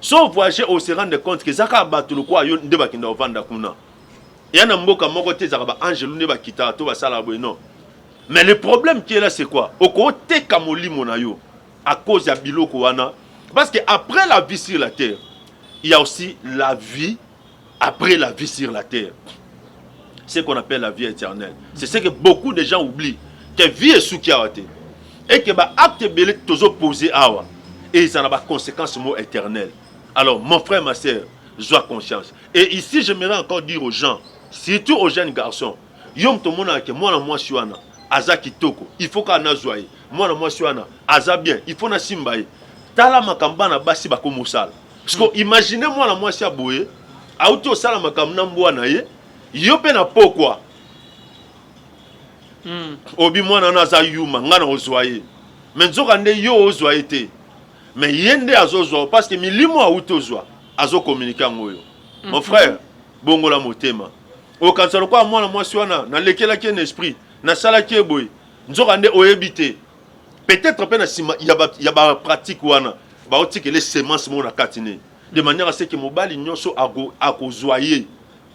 so voyage, ose rendre compte ke eza kaka bato lokola yo nde bakenda kovanda kuna. Eya na mboka moko te ezalaka baangelu nde bakitaka to basalaka boye, non. Mais le problème qui est là, c'est quoi? Okoteka molimo na yo à cause ya biloko wana, parce que après la vie sur la terre, il y a aussi la vie après la vie sur la terre, ce qu'on appelle la vie éternelle. C'est ce que beaucoup de gens oublient, que vie esuki awa te et que baacte ebele tozopose awa eza na baconséquence mo éternelle. Alors mon frère, ma sœur, zwa conscience. Et ici, j'aimerais encore dire aux gens, surtout aux jeunes garçons, yo moto omonaka ke mwana mwasi wana aza kitoko, il faut kaka nazwa ye, mwana mwasi wana aza bien, il faut nasimba ye. Tala makambo bana basi bakomosala. Parce que imagine mwana mwasi ya boye auti osala makambo na mbwa na ye, yo mpe na pokwa obi mwana wana aza yuma, ngai na ozwa ye. Mais nzoka nde yo ozwa ye te, mais ye nde azozwa, parce que milimo awuti ozwa azokommunike yango oyo. Mon frère, bongola motema. Okanisa lokola mwana mwasi wana nalekelaki ye na esprit, nasalaki ye boye, nzoka nde oyebi te, peut-être mpe na nsima ya bapratique wana baotikele semence moko na kati ne, de manière à ce que mobali nyonso akozwa ye,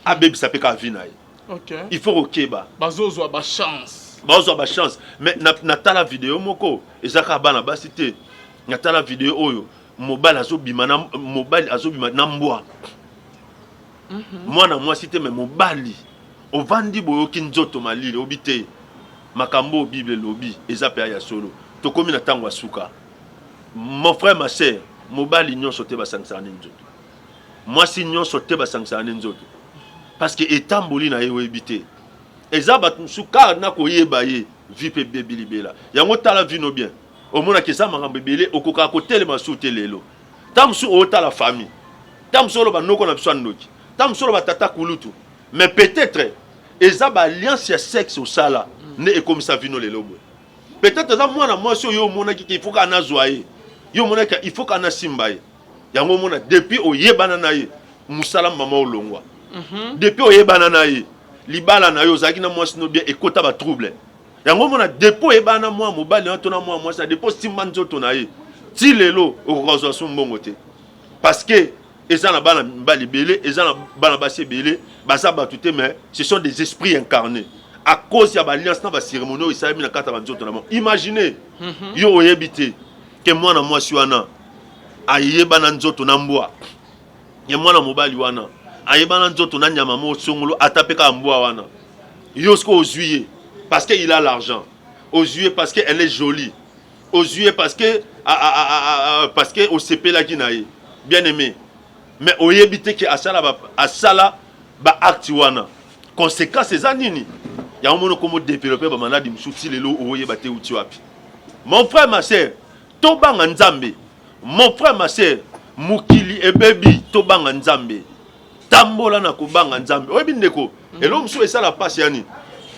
abebisa mpe kaka vie na ye. Il faut kokeba. Bazozwa bachance. Bazozwa bachance. Mais natala video moko, eza kaka bana basi te. Natala video oyo mobali azobima na mobali, azobima na mbwa. Mwana mwasi te, mais mobali. Ovandi boyoki nzoto malili, obi te makambo oyo Bible elobi eza mpe ya solo. Tokómi na ntango ya suka. Mon frère, ma sœur, mobali nyonso te basangisaka ne nzoto, mwasi nyonso te basangisaka ne nzoto, parce que etamboli na ye oyebi te. Eza bato mosusu kaka na koyeba ye, vie mpe ebebi libela. Yango tala vino bien, omonaki eza makambo ebele, okokaka kotelema su te lelo. Ntango mosusu otala famille, ntango mosusu oloba noko na biso ya ndoki, ntango mosusu oloba tata kulutu, mais peut-être eza baalliance ya sexe osala nde ekomisa vino lelo boye. Peut-être eza mwana mwasi oyo omonaki ke il faut kaka nazwa ye, yo omonaki il faut kaka nasimba ye. Yango omona depuis oyebana na ye, mosala mama olongwa. Depuis oyebana na ye, libala na yo ozalaki na mwasi no bien, ekota batrouble. Yango omona depuis oyebana na mwa mobali na yo to na mwa mwasi na, depuis osimba nzoto na ye ti lelo, okoka kozwa so mbongo te, parce que eza na bana mibali ebele, eza na bana basi ebele, baza bato te, mais ce sont des esprits incarnés à cause ya baalliance na bacérémonie oyo esalemi na kati ya banzoto na bango. Imagine yo oyebi te ke mwana mwasi wana ayebana nzoto na mbwa, ye mwana mobali wana ayebana nzoto na nyama mo songolo, ata mpe kaka mbwa wana. Yo sikoyo ozwi ye parce que il a l'argent, ozwi ye parce que elle est jolie, ozwi ye parce que osepelaki na ye, bien aimé, mais oyebi te ke asala baacte wana, conséquence eza nini. Yango mona komo développer bamaladi mosusu ti lelo oyeba te uti wapi. Mon frère, ma sœur, tobanga Nzambe. Mon frère, ma sœur, mokili ebebi, tobanga Nzambe. Tambola na kobanga Nzambe. Oyebi ndeko, eloko mosusu esala mpasi yani.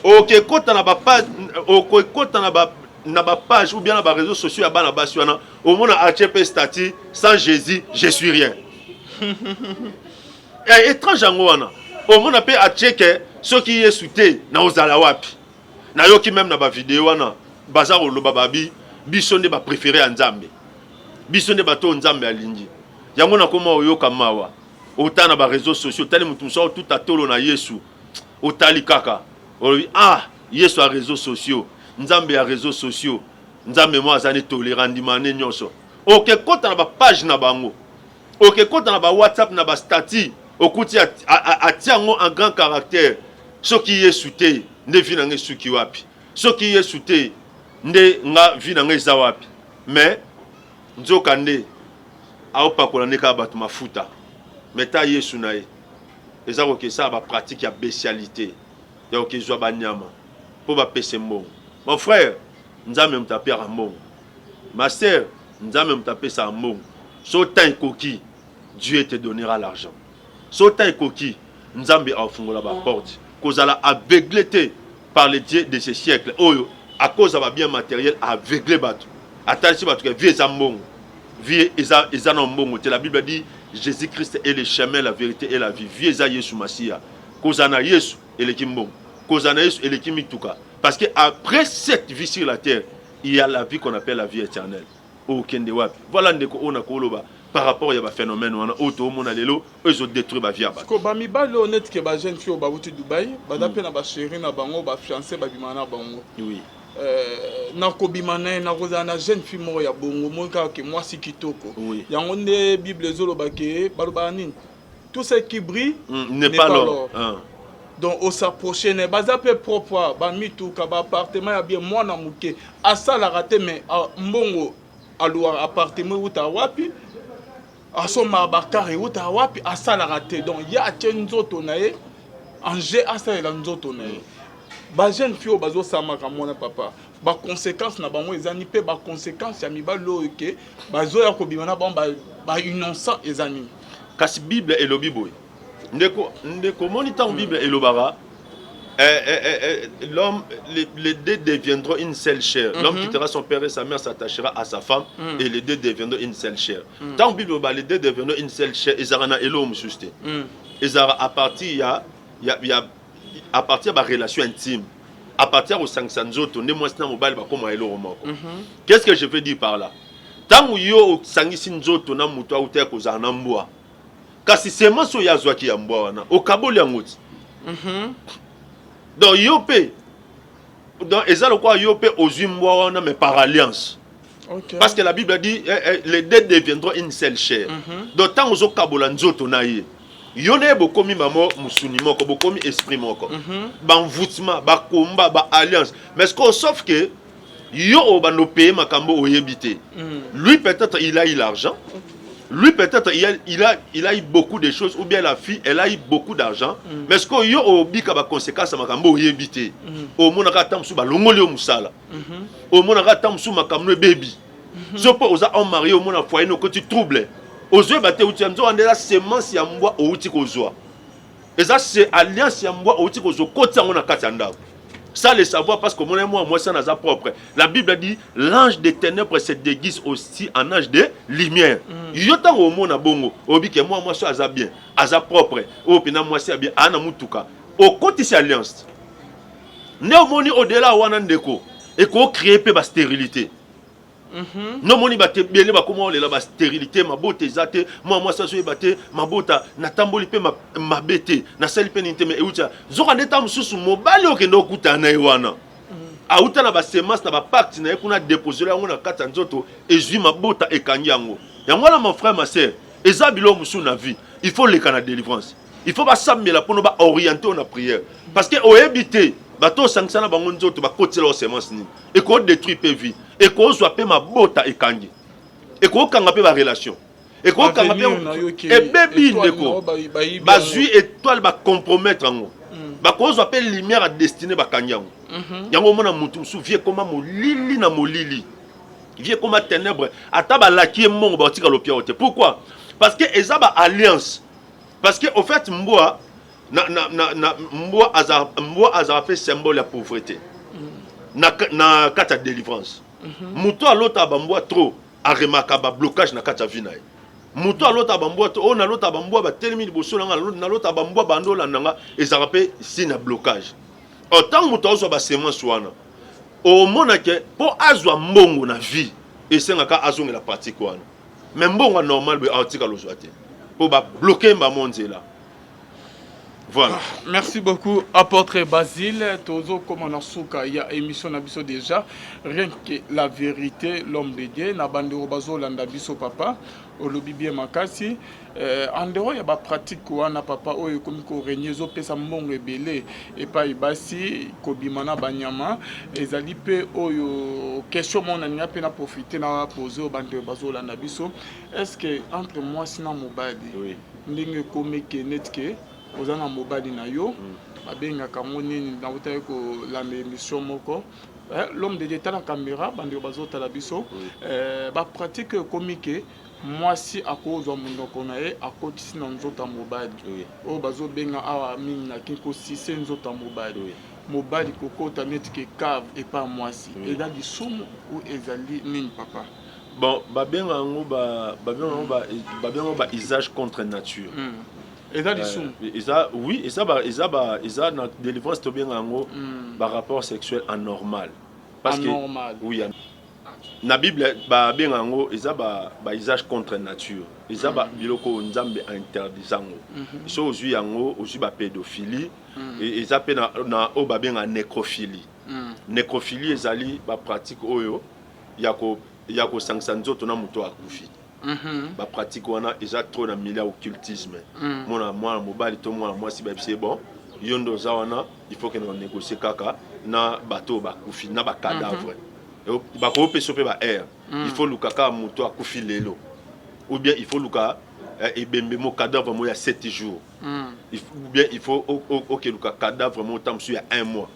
Okekota na bapage, okekota na ba na bapage ou bien na baréseaux sociaux ya bana basi wana, omona atie mpe statut: "Sans Jésus, je suis rien." Eh, étrange yango wana. Omona mpe atie ke soki Yesu te, na ozala wapi? Nayoki même na bavideo wana baza koloba, babi biso nde bapréféré ya Nzambe, biso nde bato oyo Nzambe alingi. Yango nakoma oyoka mawa. Otala na baréseaux sociaux, otali motu mosusu otuta tolo na Yesu, otali kaka, olobi: "Ah, Yesu ya réseaux sociaux, Nzambe ya réseaux sociaux, Nzambe mo aza ne tolérant, ndima ne nyonso." Okekota na bapage na bango, okekota na bawhatsapp, na bastatuts, okuti atia yango en grand caractère: "Soki Yesu te, nde vie na nga esuki wapi? Soki Yesu te, nde nga vie na nga eza wapi?" Mais nzoka nde aopakola nde kaka bato mafuta. Mais ta Yesu na ye eza kokesala bapratique ya bestialité, ya kokezwa banyama mpo bapesa mbongo. Mon frère, Nzambe moto apiaka mbongo. Ma sœur, Nzambe moto apesaka mbongo. So temps ekoki, Dieu te donnera l'argent. So temps ekoki, Nzambe akofungola baporte. Kozala aveugle te par le dieu de ce siècle oyo, à cause ya babien matériel, aveugle bato, atalisi bato ke vie eza mbongo. Vie eza na mbongo te. La Bible dit: "Jésus Christ est le chemin, la vérité et la vie." Vie eza Yesu Masiya. Kozala na Yesu eleki mbongo, kozala na Yesu eleki mituka, parce que après cette vie sur la terre, il y a la vie qu'on appelle la vie éternelle. Okende wapi? Voilà, ndeko, oyo nakoloba par rapport ya baphénomène wana oyo toomona lelo, oyo ezodétruire bavie ya bato. Ko bamibali oyo, neti ke bajeune fille oyo bauti Dubai, baza mpe na bachéri na bango, bafiancé, babima na bango. Nakobima na ye, nakozala na jeune fille moko ya bongo, moi kaka ke mwasi kitoko. Yango nde Bible ezoloba ke, balobaka nini, tout ce qui brille n'est pas l'or. Ah. Donc os'approche na ye, baza mpe propre, bamituka, baappartement ya bien. Mwana moke asalaka te, mais mbongo aluwaka appartement eutaka wapi? Asombaka bacar eutaka wapi? Asalaka te. Donc ye atie nzoto na ye en jeu, asalela nzoto na ye. Bajeune fille oyo bazosamaka, mwana papa, baconséquence na bango eza nini? Mpe baconséquence ya mibali oyo ke bazoya kobima na bango bainnocent eza nini? Kasi Bible elobi boye, ndeko. Ndeko, omoni, ntango Bible elobaka l'homme, les deux deviendront une seule chair. L'homme quittera son père et sa mère, s'attachera à sa femme, et les deux deviendront une seule chair. Tant Bible ba les deux deviendront une seule chair, ezalaka na eloko mosusu te. Ezalaka à partir ya à partir ya barelation intime, à partir ya kosangisa nzoto, nde mwasi na mobali bakóma eloko moko. Qu'est-ce que je veux dire par là? Ntango yo osangisi nzoto na moto auta ya kozala na mbwa, kasi semence oyo azwaki ya mbwa wana, okaboli yango ti. Donc yo mpe, donc eza lokola yo mpe ozwi mbwa wana, mais par alliance. Parce que la Bible dit les deux deviendront une seule chair. Donc ntango ozokabola nzoto na ye, yo na ye bokomi mamo mosuni moko, bokomi esprit moko. Baenvoûtement, bakomba, baalliance. Mais ce que, sauf que yo obanda opaye makambo oyebi te. Lui, peut-être il a eu l'argent, lui, peut-être il a eu beaucoup de choses, ou bien la fille, elle a eu beaucoup d'argent. Mais ce que yo obika baconséquence ya makambo oyebi te. Omonaka ata mosusu balongoli yo mosala, omonaka ata mosusu makambo no ebebi. So mpo oza homme marié, omona foyer no okoti trouble, ozoyeba te euti ya nzoka nde eza semence ya mbwa outi kozwa, eza se alliance ya mbwa outi kozwa, okoti yango na kati ya ndako sans le savoir, parce que omona mwa mwasi wana aza propre. La Bible dit: "L'ange des ténèbres se déguise aussi en ange de lumière." Yo ntango omona bongo, oyebi ke mwa mwasi oyo aza bien, aza propre, oyo mpena mwasi ya bien, aa na mutuka, okotisi alliance nde omoni au-delà wana, ndeko, ekocréer mpe bastérilité. Nomoni bato ebele bakoma olela bastérilité, mabota eza te. Mwa mwasi azoyeba te mabota, natamboli mpe mabe te, nasali mpe nini te, me euti nzoka nde ta mosusu mobali okende okutana na ye wana auta na basemence na bapacte na ye kuna, déposela yango na kati ya nzoto, ezwi mabota, ekangi yango. Yango wana, mon frère, ma sœur, eza biloko mosusu na vie, il faut leka na délivrance, il faut basambela mpona baoriente oyo na prière, parce que oyebi te bato osangisa na bango nzoto bakotela o semence nini, ekodétruire mpe vie, ekozwa mpe mabota ekangi, ekokanga mpe barelation, ekokanga mpe ebebi. Ndeko, bazwi étoile, bacompromettre yango, bakozwa mpe lumière ya destinée, bakangi yango. Yango omona motu mosusu, vie ekoma molili na molili, vie ekoma ténèbre. Ata balaki ye mbongo, bakotika lopia te. Pourquoi? Parce que eza baalliance. Parce que au fait, mbwa Na mbwa azala, mbwa azala mpe symbole ya pauvreté na kati ya délivrance. Moto alotaka bambwa trop, aremaka bablocage na kati ya vie na ye. Moto alotaka bambwa trop, oyo nalotaka bambwa batelemi liboso na nga, nalotaka bambwa bando olanda nga, ezalaka mpe signe ya blocage. Or ntango moto azwa basemence wana, omona ke mpo azwa mbongo na vie, esengaka azongela pratique wana. Mais mbongo ya normal boye, aotikala ozwa te mpo babloquer mbamo nzela. Voilà. Merci beaucoup, apôtre Basile. Tozo koma na suka ya émission na biso déjà. Rien que la vérité, l'homme de Dieu, na bandeko bazolanda biso, papa. Olobi bien makasi. En dehors ya ba pratique wana, papa, oyo ekomi ko régner, ezopesa mbongo ebele epai basi kobima na banyama, ezali mpe oyo question moko nalinga mpe na profite na pose oyo bandeko bazolanda biso: est ce que entre mwasi na mobali, ndenge ekomi ke neti ke oza na mobali na yo, babengaka yango nini? Nautaki kolanda émission moko. L'homme de Dieu, tala caméra, bandeko bazotala biso. Bapratique ekomi ke mwasi akozwa monoko na ye, akotisi na nzoto ya mobali, oyo bazobenga awa mingi na kosise nzoto ya mobali, mobali kokota neti ke cave epa mwasi, eza lisumu ou ezali nini, papa? Bon, babenga yango ba usage contre nature. Eza lisumu? Eza, oui, eza na délivrance tobenga yango barapport sexuel anormal. Parce que anormal. Oui, na Bible babenga yango eza ba usage contre nature, eza ba biloko oyo Nzambe ainterdisa yango. So ozwi yango, ozwi bapédophilie. Eza mpe na oyo babenga nécrophilie. Nécrophilie ezali bapratique oyo ya kosangisa nzoto na moto akufi. Bapratique wana eza trop na milieu ya occultisme. Mona mwana mobali to mwana mwasi, bayebisi ye: bon, yo nde oza wana, il faut kende konégocie kaka na bato oyo bakufi, na bacadavre. Bakopesa mpe ba aire. Il faut luka kaka moto akufi lelo, ou bien il faut luka ebembe mo, cadavre mo ya 7 jours, ou bien il faut okeluka cadavre mo ta mosusu ya 1 mois.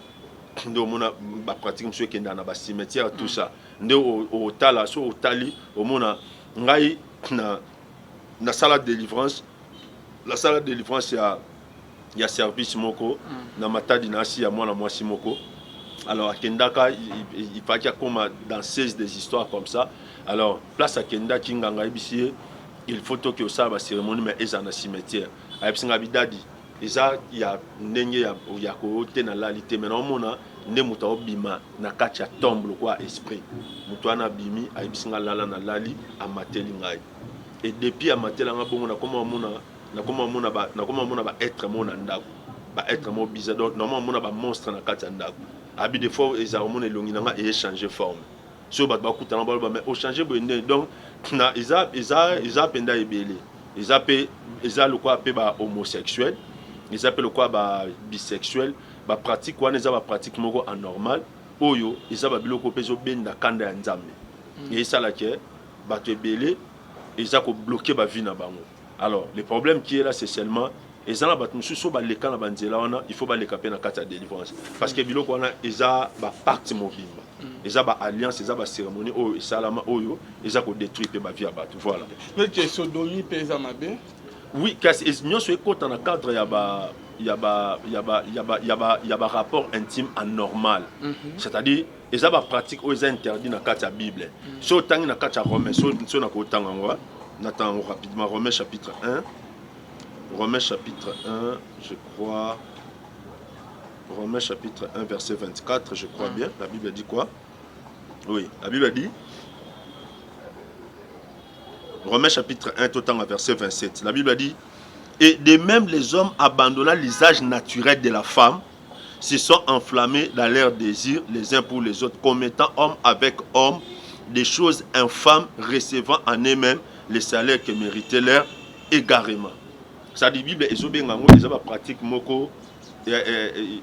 Nde omona bapratique mosusu ekendaka na bacimetière, tout ça. Nde otala, so otali, omona ngai na nasala délivrance, nasala délivrance ya service moko na Matadi, na asi ya mwana mwasi moko. Alors akendaka, il fallait akoma danseuse, des histoires comme ça. Alors place akendaki, nganga ayebisi ye: il faut toke osala bacérémonie, mais eza na cimetière. Ayebisi nga bidadi eza ya ndenge ya koyo te, nalali te, mais naomona nde moto aobima na kati ya tombe lokola esprit. Moto wana abimi, ayebisi nga: lala. Nalali, amateli ngai. Et depuis amatelanga bongo, nakoma omona baêtre mo na ndako, baêtre mo bizarre. Donc normalement omona bamonstre na kati ya ndako. Abi des fois ezala omona elongi na nga echanger forme. Soki bato bakutana, baloba: mais ochange boye ndenge? Donc na eza mpenza ebele. Eza mpe, eza lokola mpe bahomosexuel, eza mpe lokola babisexuel. Bapratique wana eza bapratique moko anormal, oyo eza babiloko mpe ezobenda kanda ya Nzambe. Esalaka bato ebele, eza kobloquer bavie na bango. Alors le problème qui est là, c'est seulement eza na bato mosusu oyo baleka na banzela wana, il faut baleka mpe na kati ya délivrance, parce que biloko wana eza bapacte mobimba, eza baalliance, eza bacérémonie oyo esalama, oyo eza kodétruire mpe bavie ya bato. Voilà. Neti sodomie mpe eza mabe? Oui, kasi nyonso ekɔta na cadre ya ba rapport intime anormal, c'est-à-dire eza bapratique oyo eza interdit na kati ya Bible. So otangi na kati ya Romain, so na kotanga yango, natanga yango rapidement, Romain chapitre 1, Romains chapitre 1, je crois, Romains chapitre 1, verset 24, je crois bien. La Bible dit quoi? Oui, la Bible dit, Romains chapitre 1, tout en verset 27. La Bible dit: Et de même les hommes abandonnant l'usage naturel de la femme, se sont enflammés dans leur désir les uns pour les autres, commettant homme avec homme des choses infâmes, recevant en eux-mêmes le salaire que méritait leur égarement. Ça dit, Bible ezobenga yango eza bapratique moko,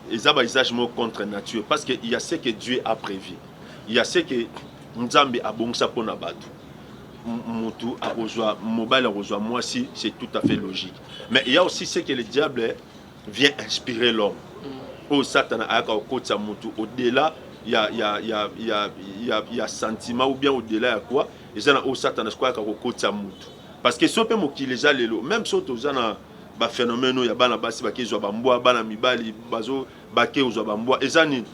eza bausage moko contre nature, parce que il y a ce que Dieu a prévu, il y a ce que Nzambe abongisa mpona bato. Mutu akozwa mobali, akozwa mwasi, c'est tout à fait logique. Mais il y a aussi ce que le diable vient inspirer l'homme, oyo Satana ayaka kokotisa mutu au-delà ya sentiment ou bien au-delà ya quoi. Eza na oyo Satana sikoyo ayaka kokotisa mutu, parce que so mpe mokili eza lelo, même so toza na Ba phénomène oyo ya bana basi bake zwa bambwa, bana mibali bazo bake ozwa bambwa, eza nini?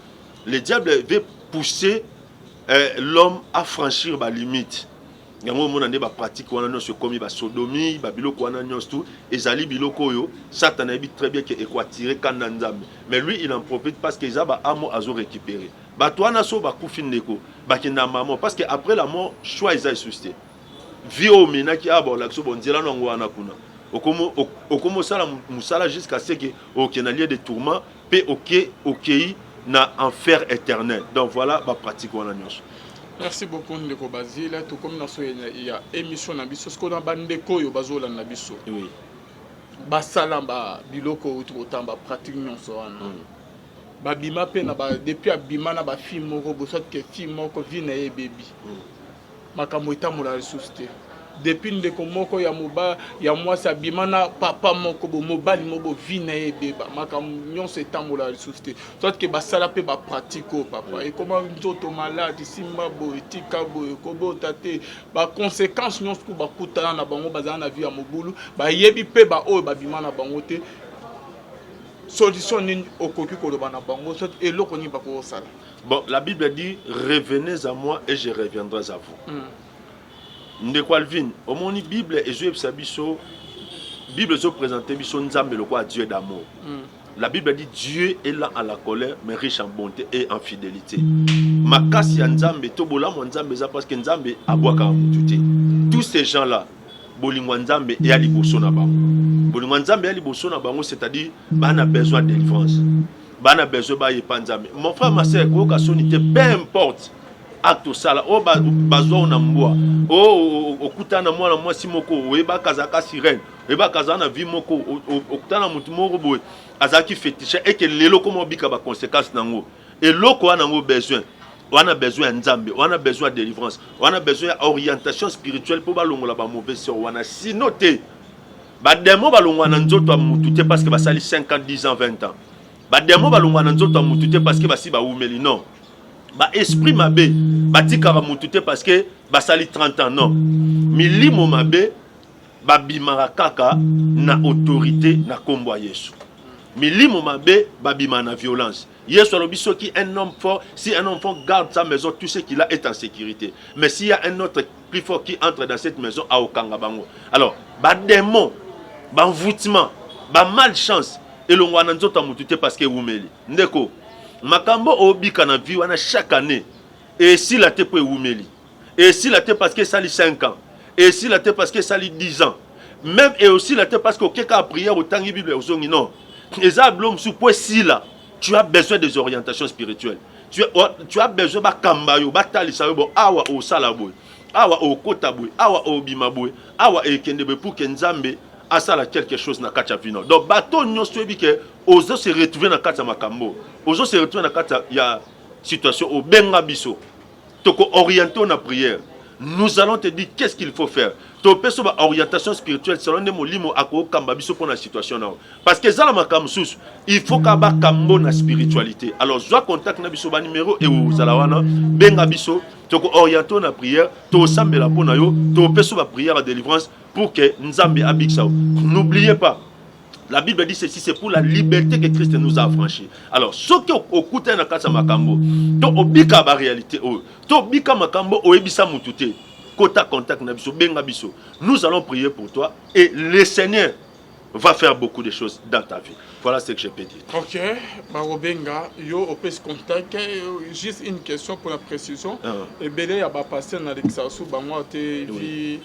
Le diable veut pousser l'homme à franchir ba limite. Yango omona nde bapratique wana nyonso ekomi basodomie, babiloko wana nyonso tu ezali biloko oyo Satan ayebi très bien ke ekoattirer kanda Nzambe, mais lui, il en profite parce que eza baamo azo récupérer. Bato wana so bakufi, ndeko, bakenda mamo, parce que après la mort, choix eza lisusu te. Vie oyo omenaki awa, baolakisa bo nzela nango wana kuna, okomi osala mosala jusqu'à ce que okende na lieu de tourment mpe oke okei na enfer éternel. Donc voilà bapratique wana nyonso. Merci beaucoup, ndeko Basile. Tokomi na so ya émission na biso. Sikoyo na bandeko oyo bazolanda biso, basala ba biloko oyo kotamba, pratique nyonso wana, babima mpe na ba, depuis abima na bafille moko bo, soit ke fille moko, vie na ye ebebi, makambo etambola lisusu te depuis ndeko moko ya moba ya mwasi abima na papa moko bo, mobali moko bo, vie na ye ebeba, makambo nyonso etambola lisusu te, soit ke basala mpe bapratique oyo, papa, ekoma nzoto malade, simba boye, tika boye, kobota te, baconséquence nyonso ku bakutana na bango, bazala na vie ya mobulu, bayebi mpe baoyo babima na bango te. Solution nini okoki koloba na bango, soit eloko nini bakokosala? Bon, la Bible dit: "Revenez à moi et je reviendrai à vous." Ndeko Alvin, omoni, Bible ezoyebisa biso, Bible ezoprésente biso Nzambe lokola Dieu d'amour. La Bible dit: "Dieu est lent à la colère, mais riche en bonté et en fidélité." Makasi ya Nzambe to bolamu ya Nzambe eza parce que Nzambe abwakaka motu te. Tous ces gens là, bolingo ya Nzambe eya liboso na bango. Bolingo ya Nzambe eya liboso na bango, c'est-à-dire bana besoin de délivrance, bana besoin bayepa Nzambe. Mon frère, ma sœur, koyoka soni te. Peu importe acte osala oyo, bazwa na mbwa oyo, okutana na mwana mwasi moko, oyebaka azalaka sirène, oyebaka azala na vie moko, okutana na motu moko boye azalaki fétiche, eke lelo koma obika baconséquence nango. Eloko wana yango besoin wana, besoin ya Nzambe wana, besoin ya délivrance wana, besoin ya orientation spirituelle mpo balongola bamauvais sort wana. Sino te, badémon balongwa na nzoto ya mutu te parce que basali 5 ans, 10 ans, 20 ans. Badémon balongwa na nzoto ya mutu te parce que basi bawumeli, non. Baesprit mabe batikaka mutu te parce que basali 30 ans, non. Milimo mabe babimaka kaka na autorité na nkombo ya Yesu. Milimo mabe babima na violence. Yesu alobi soki un homme fort, si un homme fort garde sa maison, tout ce qu'il a est en sécurité, mais s'il y a un autre plus fort qui entre dans cette maison, aokanga bango. Alors badémon, baenvoûtement, bamalchance elongwa na nzoto ya motu te parce que ewumeli. Ndeko, makambo obika na vie wana chaque année esila te mpo ewumeli, esila te parce que esali 5 ans, esila te parce que esali 10 ans même, esila te parce que okeka prière, otangi Bible, ozongi, non. Eza bilo mosusu mpo esila, tu as besoin des orientations spirituelles, tu as besoin bakamba yo, batalisa yo: bo awa osala boye, awa okota boye, awa obima boye, awa ekende boye, pour que Nzambe asala quelque chose na kati ya vie. Donc bato nyonso oyebi ke ozo se retrouver na kati ya makambo, ozo se retrouver na kati ya situation, obenga biso, toko orienter na prière. Nous allons te dire qu'est-ce qu'il faut faire. Topesa baorientation spirituelle selon nde molimo akokamba biso mpo na situation na yo, parce que eza na makambo mosusu, il faut ka bakambo na spiritualité. Alors zwa contact na biso, banimero eozala wana, benga biso, toko orienter na prière, tosambela mpo na yo, topesa baprière ya délivrance pour que Nzambe abikisa yo. N'oubliez pas, la Bible dit ceci: c'est pour la liberté que Christ nous a affranchis. Alors, soki okutani na kati ya makambo to obika baréalité oyo, to obika makambo oyebisa mutu te, kota contact na biso, benga biso. Nous allons prier pour toi et le Seigneur va faire beaucoup de choses dans ta vie. Voilà ce que je peux dire. Ok, bakobenga yo, opesi contact. Juste une question pour la précision. Ebele ya bapasteur nalekisaka su bango te vi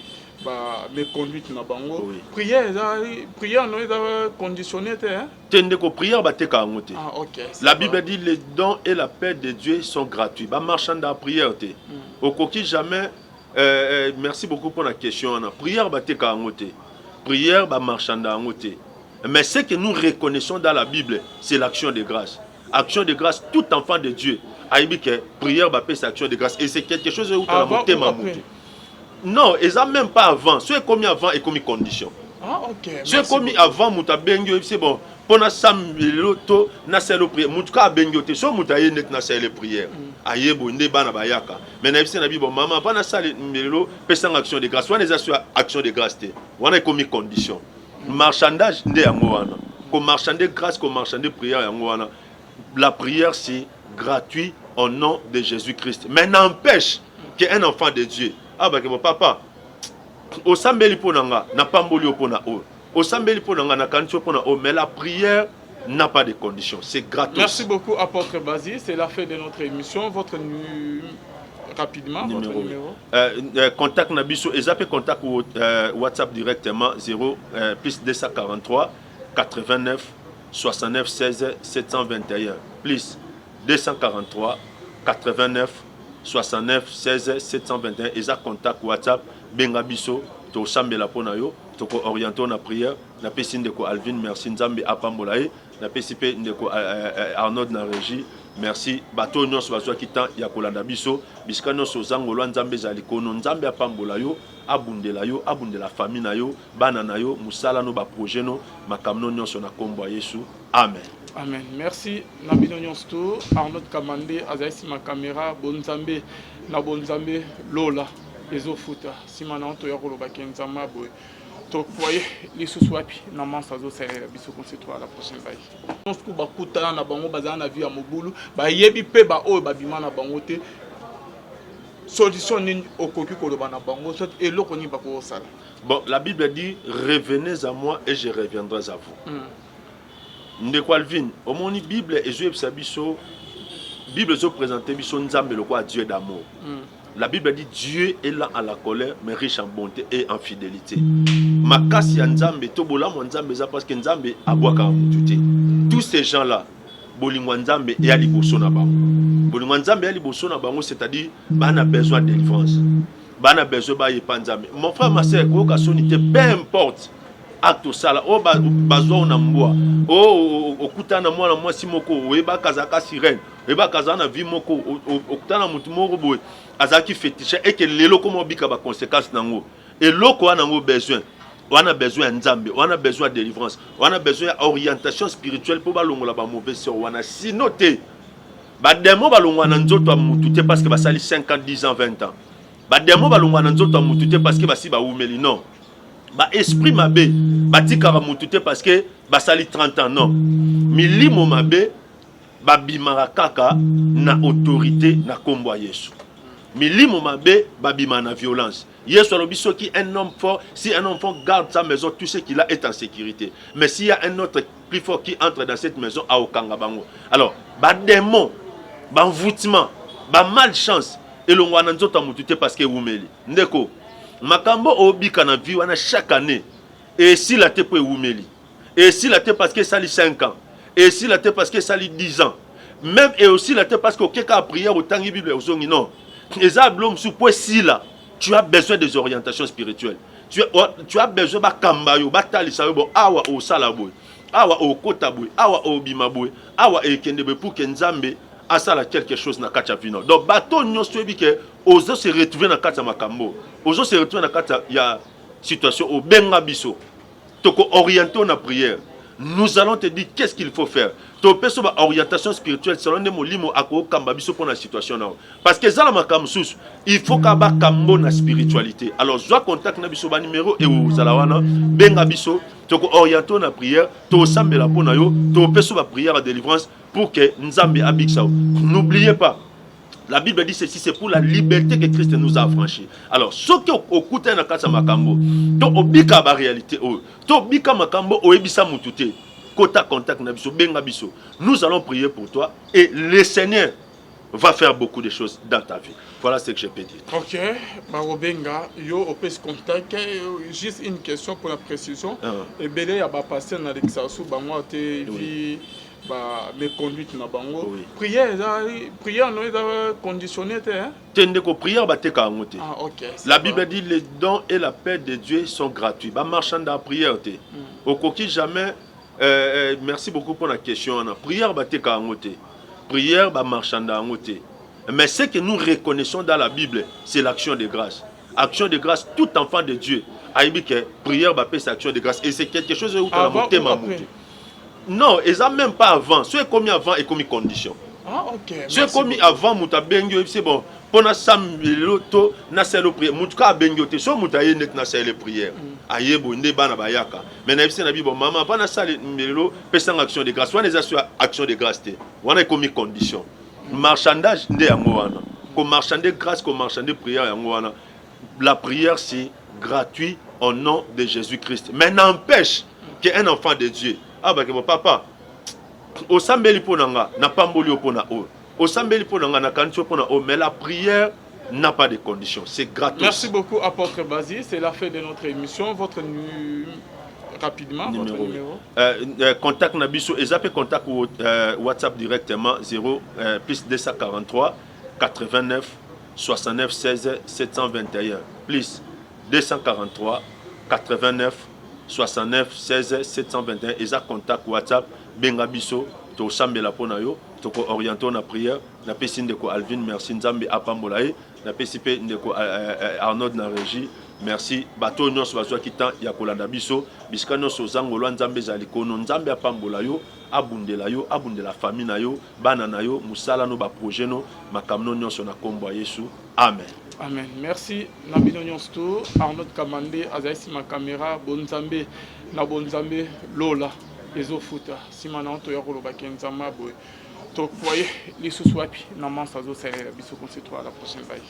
ba méconduite na bango. Prière eza, prière no eza conditionné te, hein? Te, ndeko, prière bateka yango te. Ah, ok. La Bible dit: "Les dons et la paix de Dieu sont gratuits." Bamarchand ya prière te. Okoki jamais. Merci beaucoup pour la question wana. Prière bateka yango te, prière bamarchand yango te. Mais ce que nous reconnaissons dans la Bible, c'est l'action de grâce. Action de grâce, tout enfant de Dieu ayebi ke prière bapesa action de grâce et c'est quelque chose euta na motema motu. Non, eza même pas avant. So ekomi avant, ekomi condition. Ah, ok. So ekomi avant, moto abengi yo, c'est bon mpo nasambelo to nasala prière. Motu kaka abengi yo te. So moto aye ndeti nasala prière, aye boye nde bana bayaka, mais nayebisi na bi: "Bon mama, mpo nasala lelo, pesanga action de grâce." Wana eza so action de grâce te, wana ekomi condition. Marchandage nde yango wana. Ko marchander grâce, ko marchander prière yango wana. La prière c'est gratuit au nom de Jésus-Christ. Mais n'empêche qu'un enfant de Dieu, ah bah que mon papa, osambeli mpo na nga, napamboli yo mpo na oyo. Osambeli mpo na nga, nakanisi yo mpo na oyo. Mais la prière n'a pas de conditions. C'est gratuit. Merci beaucoup, Apôtre Bazi. C'est la fin de notre émission. Votre rapidement, numéro. Votre numéro. Contact na biso, eza pe contact WhatsApp directement 0 plus 243 89 69 16 721 plus 243 89 69 16 721 eza contact WhatsApp. Benga biso, tosambela mpo na yo, toko orienter na prière. Napesi ndeko Alvin merci, Nzambe apambola ye. Napesi mpe ndeko Arnaud na régie merci. Bato nyonso bazwaki temps ya kolanda biso, bisika nyonso ozangolwa, Nzambe ezali kono, Nzambe apambola yo, abundela yo, abundela famille na yo, bana na yo, mosala no, baprojet no, makambo no nyonso na nkombo ya Yesu, amen. Amen. Merci na bino nyonso tu. Arnaud Kamande azali nsima caméra. Bonzambe na bonzambe, lola ezofuta nsima na toya kolobaki Nzambe boye tokoye lisusu wapi na manso azosalela biso. On se trouve à la prochaine. Bye. Nyonso bakutana na bango, bazala na vie ya mobulu, bayebi mpe baoyo babima na bango te. Solution nini okoki koloba na bango, soit eloko nini bakokosala? Bon, la Bible dit: revenez à moi et je reviendrai à vous. Ndeko Alvin, omoni, Bible ezoyebisa biso, Bible ezoprésente biso Nzambe lokola Dieu d'amour. La Bible dit: Dieu est lent à la colère, mais riche en bonté et en fidélité. Makasi ya Nzambe to bolamu ya Nzambe eza parce que Nzambe abwakaka mutu te. Tous ces gens là, bolingo ya Nzambe eya liboso na bango. Bolingo ya Nzambe eya liboso na bango, c'est-à-dire bana besoin de délivrance, bana besoin bayepa Nzambe. Mon frère, ma sœur, koyoka soni te. Peu importe acte osala, oyo bazwa o na mbwa, oyo okutana na mwana mwasi moko, oyebaka azalaka sirène, oyebaka azala na vie moko, okutana na motu moko boye azalaki fétiche, eke lelo koma obika baconséquence nango. Eloko wana yango besoin wana, besoin ya Nzambe wana, besoin ya délivrance wana, besoin ya orientation spirituelle mpo balongola bamauvais sort wana. Sino te, badémon balongwa na nzoto ya mutu te parce que basali 5 ans, 10 ans, 20 ans. Badémon balongwa na nzoto ya mutu te parce que basi bawumeli, non. Baesprit mabe batikaka mutu te parce que basali 30 ans, non. Milimo mabe babimaka kaka na autorité na nkombo ya Yesu. Milimo mabe babima na violence. Yesu alobi soki un homme fort, si un homme fort garde sa maison, tout ce qu'il a est en sécurité, mais s'il y a un autre plus fort qui entre dans cette maison, aokanga bango. Alors badémon, baenvoûtement, bamalchance elongwa na nzoto ya motu te parce que ewumeli. Ndeko, makambo obika na vie wana chaque année esila te mpo ewumeli, esila te parce que esali 5 ans, esila te parce que esali 10 ans même, et osila te parce que okeka prière, otangi Bible, ozongi, non. Eza bilo mosusu mpo esila, tu as besoin des orientations spirituelles, tu as besoin bakamba yo, batalisa yo: bon, awa osala boye, awa okota boye, awa obima boye, awa ekende boye, pour que Nzambe asala quelque chose na kati ya vie. Donc bato nyonso oyebi ke ozo se retrouver na kati ya makambo, ozo se retrouver na kati ya situation, obenga biso, toko orienter na prière. Nous allons te dire qu'est-ce qu'il faut faire. Topesa ba orientation spirituelle selon nde molimo akokamba biso mpo na situation na yo, parce que eza na makambo mosusu, il faut ka bakambo na spiritualité. Alors zwa contact na biso, banuméro eozala wana, benga biso, toko orienter na prière, tosambela mpo na yo, topesa baprière ya délivrance pour que Nzambe abikisa yo. N'oubliez pas, la Bible dit ceci: c'est pour la liberté que Christ nous a affranchis. Alors, soki okutani na kati ya makambo to obika baréalité oyo, to obika makambo oyebisa mutu te, kota contact na biso, benga biso, nous allons prier pour toi et le Seigneur va faire beaucoup de choses dans ta vie. Voilà ce que je peux dire. Ok, bakobenga yo, opesi contact. Juste une question pour la précision. Ebele ya bapasteur nalekisaka su bango te vi ba méconduite na bango. Prière eza prière no eza conditionné te, hein? Te ndeko, prière bateka yango te. Ah, ok. La Bible dit: les dons et la paix de Dieu sont gratuits. Bamarchand ya prière te. Okoki jamais. Merci beaucoup pour la question wana. Prière bateka yango te, prière bamarchand yango te. Mais ce que nous reconnaissons dans la Bible, c'est l'action de grâce. Action de grâce, tout enfant de Dieu ayebi ke prière bapesa action de grâce et c'est quelque chose euta na motema motu. Non, eza même pas avant. So ekomi avant, ekomi condition. Ah, ok. So ekomi avant, moto abengi yo, c'est bon, mpo nasambelo to nasala prière. Motu kaka abengi yo te, so moto aye ndeti nasalele prière. Aye boye nde bana bayaka. Mais nayebisi na bibo mama mpa nasala lelo, pesanga action de grâce. Wana eza so action de grâce te, wana ekomi condition. Marchandage nde yango wana, komarchande grâce, komarchande prière, yango wana. La prière, c'est gratuit au nom de Jésus-Christ. Mais n'empêche qu'un enfant de Dieu, ah bah, papa, osambeli mpo na nga, napamboli yo mpo na oyo, osambeli mpo na nga, nakanisi yo mpo na oyo. Mais la prière n'a pas de conditions, c'est gratuit. Merci beaucoup, apôtre Bazi. C'est la fin de notre émission. Votre rapidement, numéro, votre numéro. Contact na biso eza mpe contact WhatsApp directement 0 plus 243 89 69 16 721, plus 243 89 69 16 721, eza contact WhatsApp. Benga biso, tosambela mpo na yo, tokooriente na prière. Napesi ndeko Alvin merci, Nzambe apambola ye. Napesi mpe ndeko Arnold na régie merci. Bato oyo nyonso bazwaki temps ya kolanda biso, bisika nyonso ozangolwa, Nzambe ezali kono, Nzambe apambola yo, abundela yo, abundela famille na yo, bana na yo, mosala no, baprojet no, makambo no nyonso, na nkombo ya Yesu, amen. Amen. Merci na bino nyonso tu. Arnold Kamande azali nsima caméra. Bonzambe na bonzambe, lola ezofuta nsima na toya kolobaki Nzambe boye. Tokoye lisusu wapi na mansa azosalela biso. Qu'on se trouve à la prochaine. Bye.